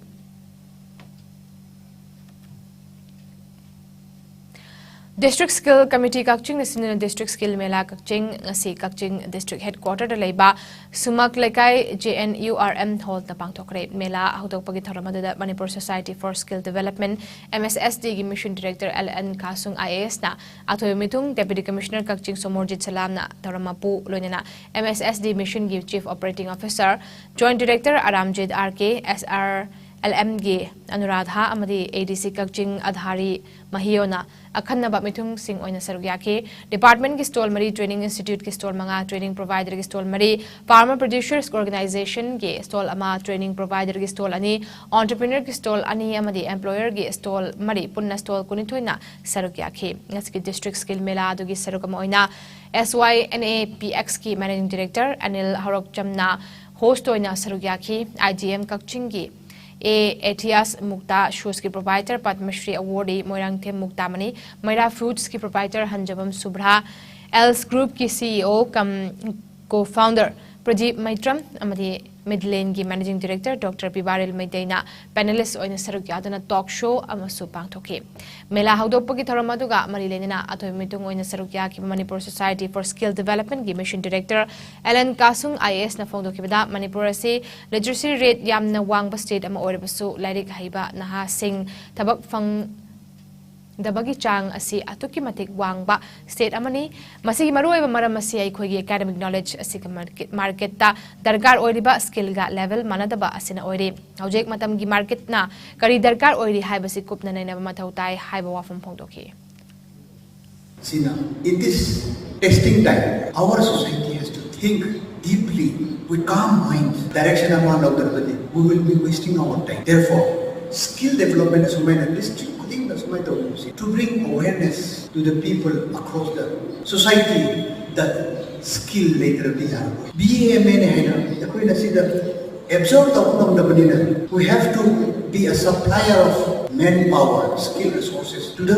District Skill Committee Kakching ꯅ ꯁꯤꯟꯗꯨꯅ District Skill Mela Kakching ꯉꯁꯤ ꯀꯛꯆꯤꯡ District Headquarter ꯗ ꯂꯩꯕ ꯁꯨꯃꯛ ꯂꯩꯀꯥꯏ J N U R M Hall ꯗ ꯄꯥꯡꯊꯣꯛꯈ꯭ꯔꯦ꯫ ꯃꯦꯂꯥ ꯍꯧꯗꯣꯛꯄꯒꯤ ꯊꯧꯔꯝ ꯑꯗꯨꯗ Manipur Society for Skill Development, M S S D ꯒꯤ Mission Director L N ꯀꯥꯁꯨꯡ I A S ꯅ ꯑꯊꯣꯏꯕ ꯃꯤꯊꯨꯡ, Deputy Commissioner ꯀꯛꯆꯤꯡ ꯁꯣꯃꯣꯔꯖꯤꯠ ꯁꯂꯥꯝꯅ ꯊꯧꯔꯝ ꯃꯄꯨ, ꯂꯣꯏꯅꯅ M S S D Mission ꯒꯤ Chief Operating Officer, Joint Director ꯑꯔꯥꯝꯖꯤꯠ R K, S R L M ꯒꯤ ꯑꯅꯨꯔꯥꯙꯥ ꯑꯃꯗꯤ A D C ꯀꯛꯆꯤꯡ ꯑꯙꯥꯔꯤ ꯃꯍꯤꯌꯣꯅ ꯑꯈꯟꯅꯕ ꯃꯤꯊꯨꯡꯁꯤꯡ ꯑꯣꯏꯅ ꯁꯔꯨꯛ ꯌꯥꯈꯤ꯫ Department ꯀꯤ stall ꯃꯔꯤ, Training Institute ꯀꯤ stall ꯃꯉꯥ, Training Provider ꯒꯤ stall ꯃꯔꯤ, Farmer Producers Organization ꯒꯤ stall ꯑꯃ, Training Provider ꯒꯤ stall ꯑꯅꯤ, Entrepreneur ꯒꯤ stall ꯑꯅꯤ ꯑꯃꯗꯤ Employer ꯒꯤ stall ꯃꯔꯤ, ꯄꯨꯟꯅ stall ꯀꯨꯟꯅꯤꯊꯣꯏꯅ ꯁꯔꯨꯛ ꯌꯥꯈꯤ꯫ ꯉꯁꯤꯒꯤ District Skill ꯃꯦꯂꯥ ꯑꯗꯨꯒꯤ ꯁꯔꯨꯛ ꯑꯃ ꯑꯣꯏꯅ S Y N A P X ꯀꯤ Managing Director ꯑꯅꯤꯜ ꯍꯧꯔꯛꯆꯝꯅ host ꯑꯣꯏꯅ ꯁꯔꯨꯛ ꯌꯥꯈꯤ꯫ I G M ꯀꯛꯆꯤꯡꯒꯤ A Etias Mukta, Shoes ꯀꯤ Provider, Padma Shri Awardee Moirangthem ꯃꯨꯛꯇꯥꯃꯅꯤ, ꯃꯩꯔꯥ Foods ꯀꯤ Provider ꯍꯟꯖꯕꯝ ꯁꯨꯕ꯭ꯔꯥ, Else Group ꯀꯤ C E O cum Co-founder Pradeep ꯃꯩꯇ꯭ꯔꯝ ꯑꯃꯗꯤ Midland ꯒꯤ Managing Director Doctor ꯄꯤꯕꯥꯔꯤꯜ ꯃꯩꯇꯩꯅ panelist ꯑꯣꯏꯅ ꯁꯔꯨꯛ ꯌꯥꯗꯨꯅ talk show ꯑꯃꯁꯨ ꯄꯥꯡꯊꯣꯛꯈꯤ꯫ ꯃꯦꯂꯥ ꯍꯧꯗꯣꯛꯄꯒꯤ ꯊꯧꯔꯝ ꯑꯗꯨꯒ ꯃꯔꯤ ꯂꯩꯅꯅ ꯑꯊꯣꯏꯕ ꯃꯤꯊꯨꯡ ꯑꯣꯏꯅ ꯁꯔꯨꯛ ꯌꯥꯈꯤꯕ Manipur Society for Skill Development ꯒꯤ Mission Director L N ꯀꯥꯁꯨꯡ I A S ꯅ ꯐꯣꯡꯗꯣꯛꯈꯤꯕꯗ, ꯃꯅꯤꯄꯨꯔ ꯑꯁꯤ literacy rate ꯌꯥꯝꯅ ꯋꯥꯡꯕ state ꯑꯃ ꯑꯣꯏꯔꯕꯁꯨ, ꯂꯥꯏꯔꯤꯛ ꯍꯩꯕ ꯅꯍꯥꯁꯤꯡ ꯊꯕꯛ ꯐꯪꯗꯕꯒꯤ ꯆꯥꯡ ꯑꯁꯤ ꯑꯗꯨꯛꯀꯤ ꯃꯇꯤꯛ ꯋꯥꯡꯕ state ꯑꯃꯅꯤ꯫ ꯃꯁꯤꯒꯤ ꯃꯔꯨꯑꯣꯏꯕ ꯃꯔꯝ ꯑꯁꯤ ꯑꯩꯈꯣꯏꯒꯤ academic knowledge ꯑꯁꯤꯒ market, market ꯇ ꯗꯔꯀꯥꯔ ꯑꯣꯏꯔꯤꯕ skill ꯒ level ꯃꯥꯟꯅꯗꯕ ꯑꯁꯤꯅ ꯑꯣꯏꯔꯤ꯫ ꯍꯧꯖꯤꯛ ꯃꯇꯝꯒꯤ market ꯅ ꯀꯔꯤ ꯗꯔꯀꯥꯔ ꯑꯣꯏꯔꯤ ꯍꯥꯏꯕꯁꯤ ꯀꯨꯞꯅ ꯅꯩꯅꯕ ꯃꯊꯧ ꯇꯥꯏ ꯍꯥꯏꯕ ꯋꯥꯐꯝ ꯐꯣꯡꯗꯣꯛꯈꯤ꯫ Sina, in this testing time, our society has to think deeply, with calm minds, direction ꯑꯃ ꯂꯧꯗ꯭ꯔꯕꯗꯤ, we will be wasting our time. Therefore, skill development ꯑꯁꯨꯃꯥꯏꯅ district ꯈꯨꯗꯤꯡꯗ ꯑꯁꯨꯃꯥꯏꯅ ꯇꯧꯕꯁꯦ, to bring awareness to the people across the society that skill ꯂꯩꯇ꯭ꯔꯗꯤ ꯌꯥꯔꯣꯏ꯫ B A M A ꯅꯦ ꯍꯥꯏꯅ ꯑꯩꯈꯣꯏꯅ ꯁꯤꯗ absorb ꯇꯧꯕ ꯉꯝꯗꯕꯅꯤꯅ, we have to be a supplier of manpower, skill resources to the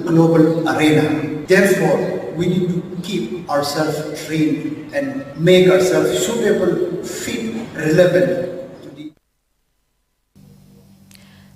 global arena. Therefore, we need to keep ourselves trained and make ourselves suitable, fit, relevant to the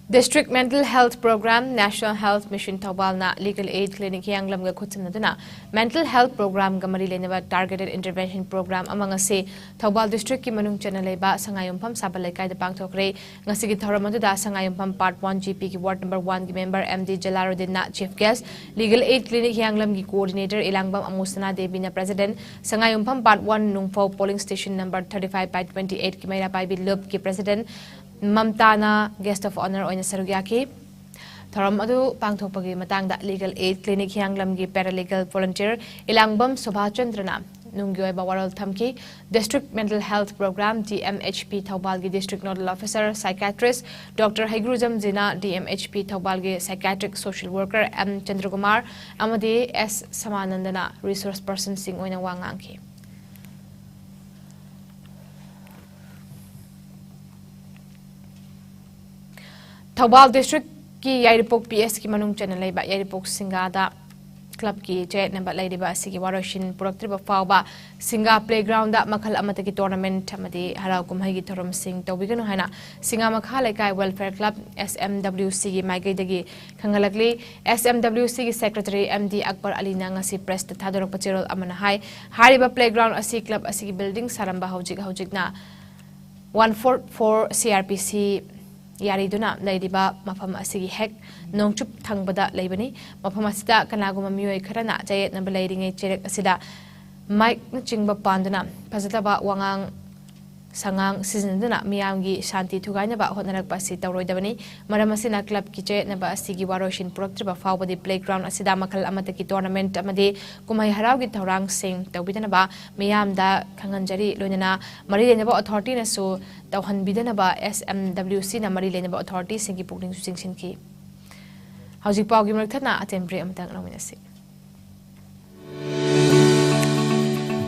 District Mental Health Program, National Health Mission ꯊꯧꯕꯥꯜꯅ Legal Aid Clinic ꯍꯤꯌꯥꯡꯂꯝꯒ ꯈꯨꯠꯁꯝꯅꯗꯨꯅ Mental Health Programꯒ ꯃꯔꯤ ꯂꯩꯅꯕ Targeted Intervention Program ꯑꯃ ꯉꯁꯤ ꯊꯧꯕꯥꯜ Districtꯀꯤ ꯃꯅꯨꯡ ꯆꯟꯅ ꯂꯩꯕ ꯁꯉꯥꯏꯌꯨꯝꯐꯝ ꯁꯥꯕꯜ ꯂꯩꯀꯥꯏꯗ ꯄꯥꯡꯊꯣꯛꯈ꯭ꯔꯦ꯫ ꯉꯁꯤꯒꯤ ꯊꯧꯔꯝ ꯑꯗꯨꯗ ꯁꯉꯥꯏꯌꯨꯝꯐꯝ Part One GPꯒꯤ Ward Number Oneꯒꯤ member MD ꯖꯂꯥꯔꯨꯗꯤꯟꯅ Chief Guest, Legal Aid Clinic ꯍꯤꯌꯥꯡꯂꯝꯒꯤ Coordinator ꯏꯂꯥꯡꯕꯝ ꯑꯃꯨꯁꯅꯥ ꯗꯦꯕꯤꯅ President, ꯁꯉꯥꯏꯌꯨꯝꯐꯝ Part One ꯅꯨꯡꯐꯧ Polling Station Number Thirty Five by Twenty Eightꯀꯤ ꯃꯩꯔꯥ ꯄꯥꯏꯕꯤ ꯂꯨꯞꯀꯤ President ꯃꯝꯇꯥꯅ Guest of Honour ꯑꯣꯏꯅ ꯁꯔꯨꯛ ꯌꯥꯈꯤ꯫ ꯊꯧꯔꯝ ꯑꯗꯨ ꯄꯥꯡꯊꯣꯛꯄꯒꯤ ꯃꯇꯥꯡꯗ Legal Aid Clinic ꯍꯤꯌꯥꯡꯂꯝꯒꯤ Paralegal Volunteer ꯏꯂꯥꯡꯕꯝ ꯁꯣꯚꯥꯆꯟꯗ꯭ꯔꯅ ꯅꯨꯡꯒꯤ ꯑꯣꯏꯕ ꯋꯥꯔꯣꯜ ꯊꯝꯈꯤ꯫ District Mental Health Program, DMHP ꯊꯧꯕꯥꯜꯒꯤ District Nodal Officer Psychiatrist Doctor ꯍꯩꯒ꯭ꯔꯨꯖꯝ ꯖꯤꯅꯥ, DMHP ꯊꯧꯕꯥꯜꯒꯤ Psychiatric Social Worker M ꯆꯟꯗ꯭ꯔꯀꯨꯃꯥꯔ ꯑꯃꯗꯤ S ꯁꯃꯥꯅꯟꯗꯅ Resource Personꯁꯤꯡ ꯑꯣꯏꯅ ꯋꯥ ꯉꯥꯡꯈꯤ꯫ ꯊꯧꯕꯥꯜ Districtꯀꯤ ꯌꯥꯏꯔꯤꯄꯣꯛ PSꯀꯤ ꯃꯅꯨꯡ ꯆꯟꯅ ꯂꯩꯕ ꯌꯥꯏꯔꯤꯄꯣꯛ ꯁꯤꯡꯒꯥꯗ clubꯀꯤ ꯆꯌꯦꯠꯅꯕ ꯂꯩꯔꯤꯕ ꯑꯁꯤꯒꯤ ꯋꯥꯔꯣꯏꯁꯤꯟ ꯄꯨꯔꯛꯇ꯭ꯔꯤꯕ ꯐꯥꯎꯕ ꯁꯤꯡꯒꯥ Playgroundꯗ ꯃꯈꯜ ꯑꯃꯠꯇꯒꯤ tournament ꯑꯃꯗꯤ ꯍꯔꯥꯎ ꯀꯨꯝꯍꯩꯒꯤ ꯊꯧꯔꯝꯁꯤꯡ ꯇꯧꯕꯤꯒꯅꯨ ꯍꯥꯏꯅ ꯁꯤꯡꯒꯥ ꯃꯈꯥ ꯂꯩꯀꯥꯏ Welfare Club, SMWCꯒꯤ ꯃꯥꯏꯀꯩꯗꯒꯤ ꯈꯪꯍꯜꯂꯛꯂꯤ꯫ SMWCꯒꯤ Secretary MD ꯑꯛꯕꯔ ꯑꯂꯤꯅ ꯉꯁꯤ pressꯇ ꯊꯥꯗꯣꯔꯛꯄ ꯆꯦꯔꯣꯜ ꯑꯃꯅ ꯍꯥꯏ, ꯍꯥꯏꯔꯤꯕ playground ꯑꯁꯤ club ꯑꯁꯤꯒꯤ building ꯁꯥꯔꯝꯕ ꯍꯧꯖꯤꯛ ꯍꯧꯖꯤꯛꯅ One four four CrPC ꯌꯥꯔꯤꯗꯨꯅ ꯂꯩꯔꯤꯕ ꯃꯐꯝ ꯑꯁꯤꯒꯤ ꯍꯦꯛ ꯅꯣꯡꯆꯨꯞ ꯊꯪꯕꯗ ꯂꯩꯕꯅꯤ꯫ ꯃꯐꯝ ꯑꯁꯤꯗ ꯀꯅꯥꯒꯨꯝꯕ ꯃꯤꯑꯣꯏ ꯈꯔꯅ ꯆꯌꯦꯠꯅꯕ ꯂꯩꯔꯤꯉꯩ ꯆꯩꯔꯛ ꯑꯁꯤꯗ ꯃꯥꯏꯛꯅꯆꯤꯡꯕ ꯄꯥꯟꯗꯨꯅ ꯐꯖꯗꯕ ꯋꯥꯉꯥꯡ ꯁꯉꯥꯡ ꯁꯤꯖꯤꯟꯅꯗꯨꯅ ꯃꯤꯌꯥꯝꯒꯤ ꯁꯥꯟꯇꯤ ꯊꯨꯒꯥꯏꯅꯕ ꯍꯣꯠꯅꯔꯛꯄ ꯑꯁꯤ ꯇꯧꯔꯣꯏꯗꯕꯅꯤ꯫ ꯃꯔꯝ ꯑꯁꯤꯅ clubꯀꯤ ꯆꯌꯦꯠꯅꯕ ꯑꯁꯤꯒꯤ ꯋꯥꯔꯣꯏꯁꯤꯟ ꯄꯨꯔꯛꯇ꯭ꯔꯤꯕ ꯐꯥꯎꯕꯗꯤ playground ꯑꯁꯤꯗ ꯃꯈꯜ ꯑꯃꯠꯇꯒꯤ tournament ꯑꯃꯗꯤ ꯀꯨꯝꯍꯩ ꯍꯔꯥꯎꯒꯤ ꯊꯧꯔꯥꯡꯁꯤꯡ ꯇꯧꯕꯤꯗꯅꯕ ꯃꯤꯌꯥꯝꯗ ꯈꯪꯍꯟꯖꯔꯤ꯫ ꯂꯣꯏꯅꯅ ꯃꯔꯤ ꯂꯩꯅꯕ authorityꯅꯁꯨ ꯇꯧꯍꯟꯕꯤꯗꯅꯕ SMWCꯅ ꯃꯔꯤ ꯂꯩꯅꯕ authorityꯁꯤꯡꯒꯤ ꯄꯨꯛꯅꯤꯡꯁꯨ ꯆꯤꯡꯁꯤꯟꯈꯤ꯫ ꯍꯧꯖꯤꯛ ꯄꯥꯎꯒꯤ ꯃꯔꯛ ꯊꯠꯅ ꯑꯇꯦꯟ break ꯑꯃꯇꯪ ꯂꯧꯃꯤꯟꯅꯁꯤ꯫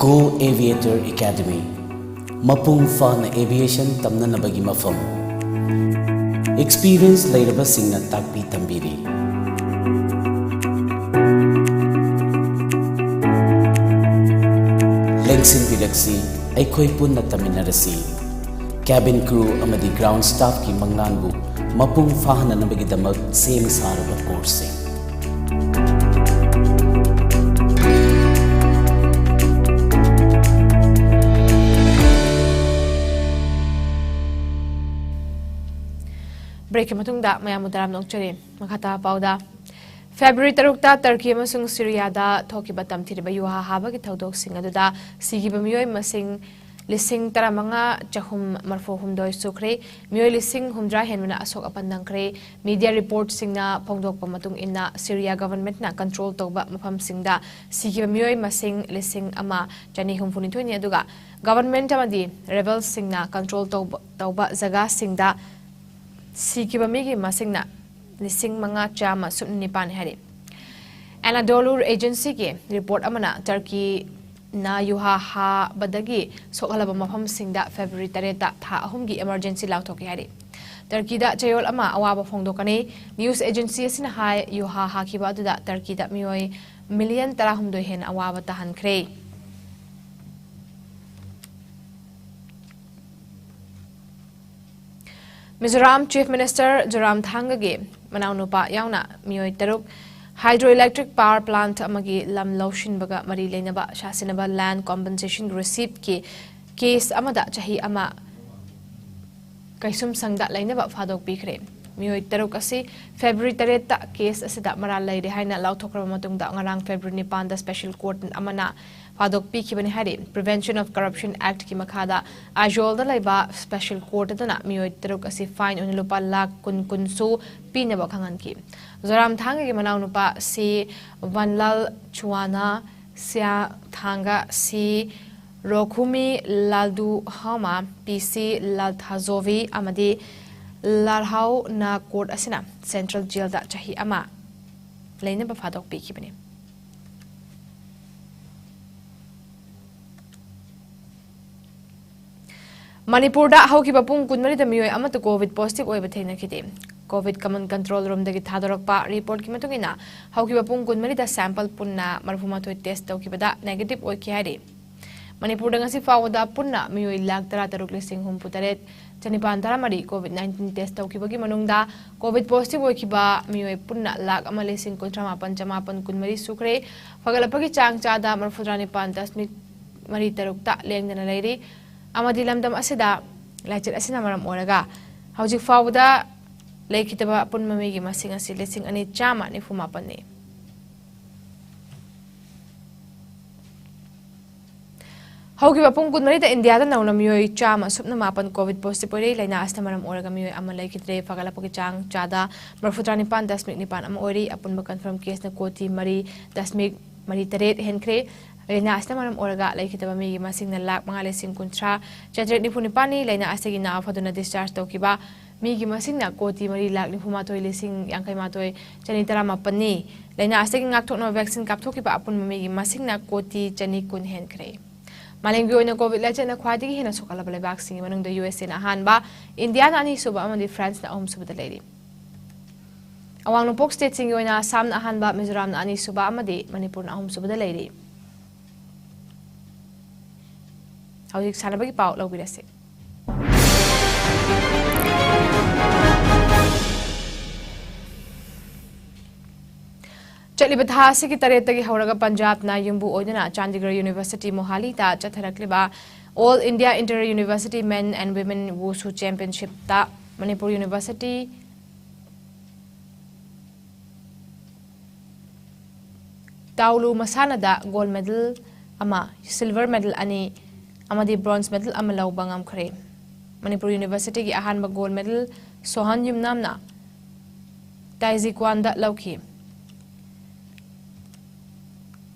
Go Aviator Academy, ꯃꯄꯨꯡ ꯐꯥꯅ aviation ꯇꯝꯅꯅꯕꯒꯤ ꯃꯐꯝ꯫ Experience ꯂꯩꯔꯕꯁꯤꯡꯅ ꯇꯥꯛꯄꯤ ꯇꯝꯕꯤꯔꯤ꯫ ꯂꯦꯡꯁꯤꯟꯕꯤꯔꯛꯁꯤ, ꯑꯩꯈꯣꯏ ꯄꯨꯟꯅ ꯇꯝꯃꯤꯟꯅꯔꯁꯤ꯫ Cabin crew ꯑꯃꯗꯤ ground staffꯀꯤ ꯃꯪꯂꯥꯟꯕꯨ ꯃꯄꯨꯡ ꯐꯥꯍꯟꯅꯅꯕꯒꯤꯗꯃꯛ ꯁꯦꯝ ꯁꯥꯔꯕ ꯀꯣꯔꯁꯁꯤꯡ꯫ ꯕ꯭ꯔꯦꯛꯀꯤ ꯃꯇꯨꯡꯗ ꯃꯌꯥꯝꯕꯨ ꯇꯔꯥꯝꯅ ꯑꯣꯛꯆꯔꯤ꯫ ꯃꯈꯥ ꯇꯥꯕ ꯄꯥꯎꯗ, ꯐꯦꯕ꯭ꯔꯨꯋꯥꯔꯤ ꯇꯔꯨꯛꯇ ꯇꯔꯀꯤ ꯑꯃꯁꯨꯡ ꯁꯤꯔꯤꯌꯥꯗ ꯊꯣꯛꯈꯤꯕ ꯇꯝꯊꯤꯔꯕ ꯌꯨꯍꯥ ꯍꯥꯕꯒꯤ ꯊꯧꯗꯣꯛꯁꯤꯡ ꯑꯗꯨꯗ ꯁꯤꯈꯤꯕ ꯃꯤꯑꯣꯏ ꯃꯁꯤꯡ ꯂꯤꯁꯤꯡ ꯇꯔꯥꯃꯉꯥ ꯆꯍꯨꯝ ꯃꯔꯐꯨ ꯍꯨꯝꯗꯣꯏ ꯁꯨꯈ꯭ꯔꯦ꯫ ꯃꯤꯑꯣꯏ ꯂꯤꯁꯤꯡ ꯍꯨꯝꯗ꯭ꯔꯥ ꯍꯦꯟꯕꯅ ꯑꯁꯣꯛ ꯑꯄꯟ ꯅꯪꯈ꯭ꯔꯦ꯫ ꯃꯤꯗꯤꯌꯥ ꯔꯤꯄꯣꯔꯠꯁꯤꯡꯅ ꯐꯣꯡꯗꯣꯛꯄ ꯃꯇꯨꯡ ꯏꯟꯅ, ꯁꯤꯔꯤꯌꯥ ꯒꯚꯔꯟꯃꯦꯟꯠꯅ ꯀꯟꯇ꯭ꯔꯣꯜ ꯇꯧꯕ ꯃꯐꯝꯁꯤꯡꯗ ꯁꯤꯈꯤꯕ ꯃꯤꯑꯣꯏ ꯃꯁꯤꯡ ꯂꯤꯁꯤꯡ ꯑꯃ ꯆꯅꯤ ꯍꯨꯝꯐꯨꯅꯤꯊꯣꯏꯅꯤ, ꯑꯗꯨꯒ ꯒꯚꯔꯟꯃꯦꯟꯠ ꯑꯃꯗꯤ ꯔꯦꯕꯦꯜꯁꯤꯡꯅ ꯀꯟꯇ꯭ꯔꯣꯜ ꯇꯧꯕ, ꯇꯧꯕ ꯖꯒꯥꯁꯤꯡꯗ ꯁꯤꯈꯤꯕ ꯃꯤꯒꯤ ꯃꯁꯤꯡꯅ ꯂꯤꯁꯤꯡ ꯃꯉꯥ ꯆꯥꯝꯃ ꯁꯨꯞꯅ ꯅꯤꯄꯥꯟꯅꯤ ꯍꯥꯏꯔꯤ꯫ ꯑꯦꯅꯥꯗꯣꯂꯨ ꯑꯦꯖꯦꯟꯁꯤꯒꯤ ꯔꯤꯄꯣꯔꯠ ꯑꯃꯅ ꯇꯔꯀꯤꯅ ꯌꯨꯍꯥ ꯍꯥꯕꯗꯒꯤ ꯁꯣꯛꯍꯜꯂꯕ ꯃꯐꯝꯁꯤꯡꯗ ꯐꯦꯕ꯭ꯔꯨꯋꯥꯔꯤ ꯇꯔꯦꯠꯇ ꯊꯥ ꯑꯍꯨꯝꯒꯤ ꯏꯃꯔꯖꯦꯟꯁꯤ ꯂꯥꯎꯊꯣꯛꯈꯤ ꯍꯥꯏꯔꯤ꯫ ꯇꯔꯀꯤꯗ ꯆꯌꯣꯜ ꯑꯃ ꯑꯋꯥꯕ ꯐꯣꯡꯗꯣꯛꯀꯅꯤ꯫ ꯅ꯭ꯌꯨꯁ ꯑꯦꯖꯦꯟꯁꯤ ꯑꯁꯤꯅ ꯍꯥꯏ, ꯌꯨꯍꯥ ꯍꯥꯈꯤꯕ ꯑꯗꯨꯗ ꯇꯔꯀꯤꯗ ꯃꯤꯑꯣꯏ ꯃꯤꯂꯤꯌꯟ ꯇꯔꯥꯍꯨꯝꯗꯣꯏ ꯍꯦꯟꯅ ꯑꯋꯥꯕ ꯇꯥꯍꯟꯈ꯭ꯔꯦ꯫ ꯃꯤꯖꯣꯔꯥꯝ ꯆꯤꯐ ꯃꯤꯅꯤꯁꯇꯔ ꯖꯣꯔꯥꯝꯊꯥꯡꯒꯒꯤ ꯃꯅꯥꯎꯅꯨꯄꯥ ꯌꯥꯎꯅ ꯃꯤꯑꯣꯏ ꯇꯔꯨꯛ ꯍꯥꯏꯗ꯭ꯔꯣ ꯏꯂꯦꯛꯇ꯭ꯔꯤꯛ ꯄꯥꯋꯔ ꯄ꯭ꯂꯥꯟꯠ ꯑꯃꯒꯤ ꯂꯝ ꯂꯧꯁꯤꯟꯕꯒ ꯃꯔꯤ ꯂꯩꯅꯕ ꯁꯥꯁꯤꯟꯅꯕ ꯂꯦꯟꯗ ꯀꯣꯝꯄꯦꯟꯁꯦꯁꯟ ꯔꯤꯁꯤꯠꯀꯤ ꯀꯦꯁ ꯑꯃꯗ ꯆꯍꯤ ꯑꯃ ꯀꯩꯁꯨꯝꯁꯪꯗ ꯂꯩꯅꯕ ꯐꯥꯗꯣꯛ ꯄꯤꯈ꯭ꯔꯦ꯫ ꯃꯤꯑꯣꯏ ꯇꯔꯨꯛ ꯑꯁꯤ ꯐꯦꯕ꯭ꯔꯨꯋꯥꯔꯤ ꯇꯔꯦꯠꯇ ꯀꯦꯁ ꯑꯁꯤꯗ ꯃꯔꯥꯜ ꯂꯩꯔꯦ ꯍꯥꯏꯅ ꯂꯥꯎꯊꯣꯛꯈ꯭ꯔꯕ ꯃꯇꯨꯡꯗ ꯉꯔꯥꯡ ꯐꯦꯕ꯭ꯔꯨꯋꯥꯔꯤ ꯅꯤꯄꯥꯟꯗ ꯁ꯭ꯄꯦꯁꯦꯜ ꯀꯣꯔꯠ ꯑꯃꯅ ꯐꯥꯗꯣꯛ ꯄꯤꯈꯤꯕꯅꯤ ꯍꯥꯏꯔꯤ꯫ Prevention of Corruption Actꯀꯤ ꯃꯈꯥꯗ ꯑꯥꯏꯖꯣꯜꯗ ꯂꯩꯕ ꯁ꯭ꯄꯦꯁꯦꯜ ꯀꯣꯔꯠ ꯑꯗꯨꯅ ꯃꯤꯑꯣꯏ ꯇꯔꯨꯛ ꯑꯁꯤ ꯐꯥꯏꯟ ꯑꯣꯏꯅ ꯂꯨꯄꯥ ꯂꯥꯈ ꯀꯨꯟ ꯀꯨꯟꯁꯨ ꯄꯤꯅꯕ ꯈꯪꯍꯟꯈꯤ꯫ ꯖꯣꯔꯥꯝꯊꯥꯡꯒꯒꯤ ꯃꯅꯥꯎꯅꯨꯄꯥ ꯁꯤ ꯋꯟꯂꯥꯜ ꯆꯨꯋꯥꯅ, ꯁꯤꯌꯥ ꯊꯥꯡꯒ, ꯁꯤ ꯔꯣꯈꯨꯃꯤ ꯂꯥꯜꯗꯨ ꯍꯥꯃ, ꯄꯤ ꯁꯤ ꯂꯥꯜꯊꯥꯖꯣꯚꯤ ꯑꯃꯗꯤ ꯂꯥꯜꯍꯥꯎꯅ ꯀꯣꯔꯠ ꯑꯁꯤꯅ ꯁꯦꯟꯇ꯭ꯔꯦꯜ ꯖꯦꯜꯗ ꯆꯍꯤ ꯑꯃ ꯂꯩꯅꯕ ꯐꯥꯗꯣꯛ ꯄꯤꯈꯤꯕꯅꯤ꯫ ꯃꯅꯤꯄꯨꯔꯗ ꯍꯧꯈꯤꯕ ꯄꯨꯡ ꯀꯨꯟꯃꯔꯤꯗ ꯃꯤꯑꯣꯏ ꯑꯃꯠꯇ ꯀꯣꯚꯤꯗ ꯄꯣꯖꯤꯇꯤꯚ ꯑꯣꯏꯕ ꯊꯦꯡꯅꯈꯤꯗꯦ꯫ ꯀꯣꯚꯤꯗ ꯀꯃꯟ ꯀꯟꯇ꯭ꯔꯣꯜ ꯔꯨꯝꯗꯒꯤ ꯊꯥꯗꯣꯔꯛꯄ ꯔꯤꯄꯣꯔꯠꯀꯤ ꯃꯇꯨꯡ ꯏꯟꯅ, ꯍꯧꯈꯤꯕ ꯄꯨꯡ ꯀꯨꯟꯃꯔꯤꯗ ꯁꯦꯝꯄꯜ ꯄꯨꯟꯅ ꯃꯔꯐꯨꯃꯥꯊꯣꯏ ꯇꯦꯁ ꯇꯧꯈꯤꯕꯗ ꯅꯦꯒꯦꯇꯤꯚ ꯑꯣꯏꯈꯤ ꯍꯥꯏꯔꯤ꯫ ꯃꯅꯤꯄꯨꯔꯗ ꯉꯁꯤ ꯐꯥꯎꯕꯗ ꯄꯨꯟꯅ ꯃꯤꯑꯣꯏ ꯂꯥꯈ ꯇꯔꯥꯇꯔꯨꯛ ꯂꯤꯁꯤꯡ ꯍꯨꯝꯐꯨꯇꯔꯦꯠ ꯆꯅꯤꯄꯥꯟ ꯇꯔꯥꯃꯔꯤ COVID nineteen test ꯇꯧꯈꯤꯕꯒꯤ ꯃꯅꯨꯡꯗ COVID positive ꯑꯣꯏꯈꯤꯕ ꯃꯤꯑꯣꯏ ꯄꯨꯟꯅ ꯂꯥꯈ ꯑꯃ ꯂꯤꯁꯤꯡ ꯀꯨꯟꯊ꯭ꯔꯥ ꯃꯥꯄꯟ ꯆꯃꯥꯄꯟ ꯀꯨꯟꯃꯔꯤ ꯁꯨꯈ꯭ꯔꯦ꯫ ꯐꯒꯠꯂꯛꯄꯒꯤ ꯆꯥꯡ ꯆꯥꯗ ꯃꯔꯤꯐꯨꯇꯔꯥ ꯅꯤꯄꯥꯟ ꯗꯁꯃꯤꯛ ꯃꯔꯤ ꯇꯔꯨꯛꯇ ꯂꯦꯡꯗꯅ ꯂꯩꯔꯤ ꯑꯃꯗꯤ ꯂꯝꯗꯝ ꯑꯁꯤꯗ ꯂꯥꯏꯆꯠ ꯑꯁꯤꯅ ꯃꯔꯝ ꯑꯣꯏꯔꯒ ꯍꯧꯖꯤꯛ ꯐꯥꯎꯕꯗ ꯂꯩꯈꯤꯗꯕ ꯑꯄꯨꯟꯕ ꯃꯤꯒꯤ ꯃꯁꯤꯡ ꯑꯁꯤ ꯂꯤꯁꯤꯡ ꯑꯅꯤ ꯆꯥꯝꯃ ꯅꯤꯐꯨ ꯃꯥꯄꯟꯅꯤ꯫ ꯍꯧꯈꯤꯕ ꯄꯨꯡ ꯀꯨꯟꯃꯔꯤꯗ ꯏꯟꯗꯤꯌꯥꯗ ꯅꯧꯅ ꯃꯤꯑꯣꯏ ꯆꯥꯝꯃ ꯁꯨꯞꯅ ꯃꯥꯄꯟ COVID positive ꯑꯣꯏꯔꯦ꯫ ꯂꯥꯏꯅꯥ ꯑꯁꯤꯅ ꯃꯔꯝ ꯑꯣꯏꯔꯒ ꯃꯤꯑꯣꯏ ꯑꯃ ꯂꯩꯈꯤꯗ꯭ꯔꯦ꯫ ꯐꯒꯠꯂꯛꯄꯒꯤ ꯆꯥꯡ ꯆꯥꯗ ꯃꯔꯤꯐꯨꯇꯔꯥ ꯅꯤꯄꯥꯟ ꯗꯁꯃꯤꯛ ꯅꯤꯄꯥꯟ ꯑꯃ ꯑꯣꯏꯔꯤ꯫ ꯑꯄꯨꯟꯕ confirm caseꯅ ꯀꯣꯇꯤ ꯃꯔꯤ ꯗꯁꯃꯤꯛ ꯃꯔꯤ ꯇꯔꯦꯠ ꯍꯦꯟꯈ꯭ꯔꯦ꯫ ꯂꯥꯏꯅꯥ ꯑꯁꯤꯅ ꯃꯔꯝ ꯑꯣꯏꯔꯒ ꯂꯩꯈꯤꯗꯕ ꯃꯤꯒꯤ ꯃꯁꯤꯡꯅ ꯂꯥꯈ ꯃꯉꯥ ꯂꯤꯁꯤꯡ ꯀꯨꯟꯊ꯭ꯔꯥ ꯆꯥꯇ꯭ꯔꯦꯠ ꯅꯤꯐꯨ ꯅꯤꯄꯥꯟꯅꯤ꯫ ꯂꯥꯏꯅꯥ ꯑꯁꯤꯒꯤ ꯅꯥꯕ ꯐꯗꯨꯅ discharge ꯇꯧꯈꯤꯕ ꯃꯤꯒꯤ ꯃꯁꯤꯡꯅ ꯀꯣꯇꯤ ꯃꯔꯤ ꯂꯥꯈ ꯅꯤꯐꯨ ꯃꯥꯊꯣꯏ ꯂꯤꯁꯤꯡ ꯌꯥꯡꯈꯩ ꯃꯥꯊꯣꯏ ꯆꯅꯤ ꯇꯔꯥ ꯃꯥꯄꯟꯅꯤ꯫ ꯂꯥꯏꯅꯥ ꯑꯁꯤꯒꯤ ꯉꯥꯛꯊꯣꯛꯅꯕ vaccine ꯀꯥꯞꯊꯣꯛꯈꯤꯕ ꯑꯄꯨꯟꯕ ꯃꯤꯒꯤ ꯃꯁꯤꯡꯅ ꯀꯣꯇꯤ ꯆꯅꯤ ꯀꯨꯟ ꯍꯦꯟꯈ꯭ꯔꯦ꯫ ꯃꯥꯂꯦꯝꯒꯤ ꯑꯣꯏꯅ COVID ꯂꯥꯏꯆꯠꯅ ꯈ꯭ꯋꯥꯏꯗꯒꯤ ꯍꯦꯟꯅ ꯁꯣꯛꯍꯜꯂꯕ ꯂꯩꯕꯥꯛꯁꯤꯡꯒꯤ ꯃꯅꯨꯡꯗ USAꯅ ꯑꯍꯥꯟꯕ, ꯏꯟꯗꯤꯌꯥꯅ ꯑꯅꯤꯁꯨꯕ ꯑꯃꯗꯤ ꯐ꯭ꯔꯥꯟꯁꯅ ꯑꯍꯨꯝꯁꯨꯕꯗ ꯂꯩꯔꯤ꯫ ꯑꯋꯥꯡ ꯅꯣꯡꯄꯣꯛ stateꯁꯤꯡꯒꯤ ꯑꯣꯏꯅ ꯑꯁꯥꯝꯅ ꯑꯍꯥꯟꯕ, ꯃꯤꯖꯣꯔꯥꯝꯅ ꯑꯅꯤꯁꯨꯕ ꯑꯃꯗꯤ ꯃꯅꯤꯄꯨꯔꯅ ꯑꯍꯨꯝꯁꯨꯕꯗ ꯂꯩꯔꯤ꯫ ꯍꯧꯖꯤꯛ ꯁꯥꯟꯅꯕꯒꯤ ꯄꯥꯎ ꯂꯧꯕꯤꯔꯁꯤ꯫ ꯆꯠꯂꯤꯕ ꯊꯥ ꯑꯁꯤꯒꯤ ꯇꯔꯦꯠꯇꯒꯤ ꯍꯧꯔꯒ ꯄꯟꯖꯥꯕꯅ ꯌꯨꯝꯕꯨ ꯑꯣꯏꯗꯨꯅ Chandigarh University ꯃꯣꯍꯥꯂꯤꯗ ꯆꯠꯊꯔꯛꯂꯤꯕ All India Inter University Men and Women Wushu Championshipꯇ Manipur University ꯇꯥꯎꯂꯨ ꯃꯁꯥꯟꯅꯗ gold medal ꯑꯃ, silver medal ꯑꯅꯤ ꯑꯃꯗꯤ bronze medal ꯑꯃ ꯂꯧꯕ ꯉꯝꯈ꯭ꯔꯦ꯫ ꯃꯅꯤꯄꯨꯔ Universityꯒꯤ ꯑꯍꯥꯟꯕ gold medal ꯁꯣꯍꯟ ꯌꯨꯝꯅꯥꯝꯅ ꯇꯥꯏꯖꯤꯀ꯭ꯋꯥꯟꯗ ꯂꯧꯈꯤ꯫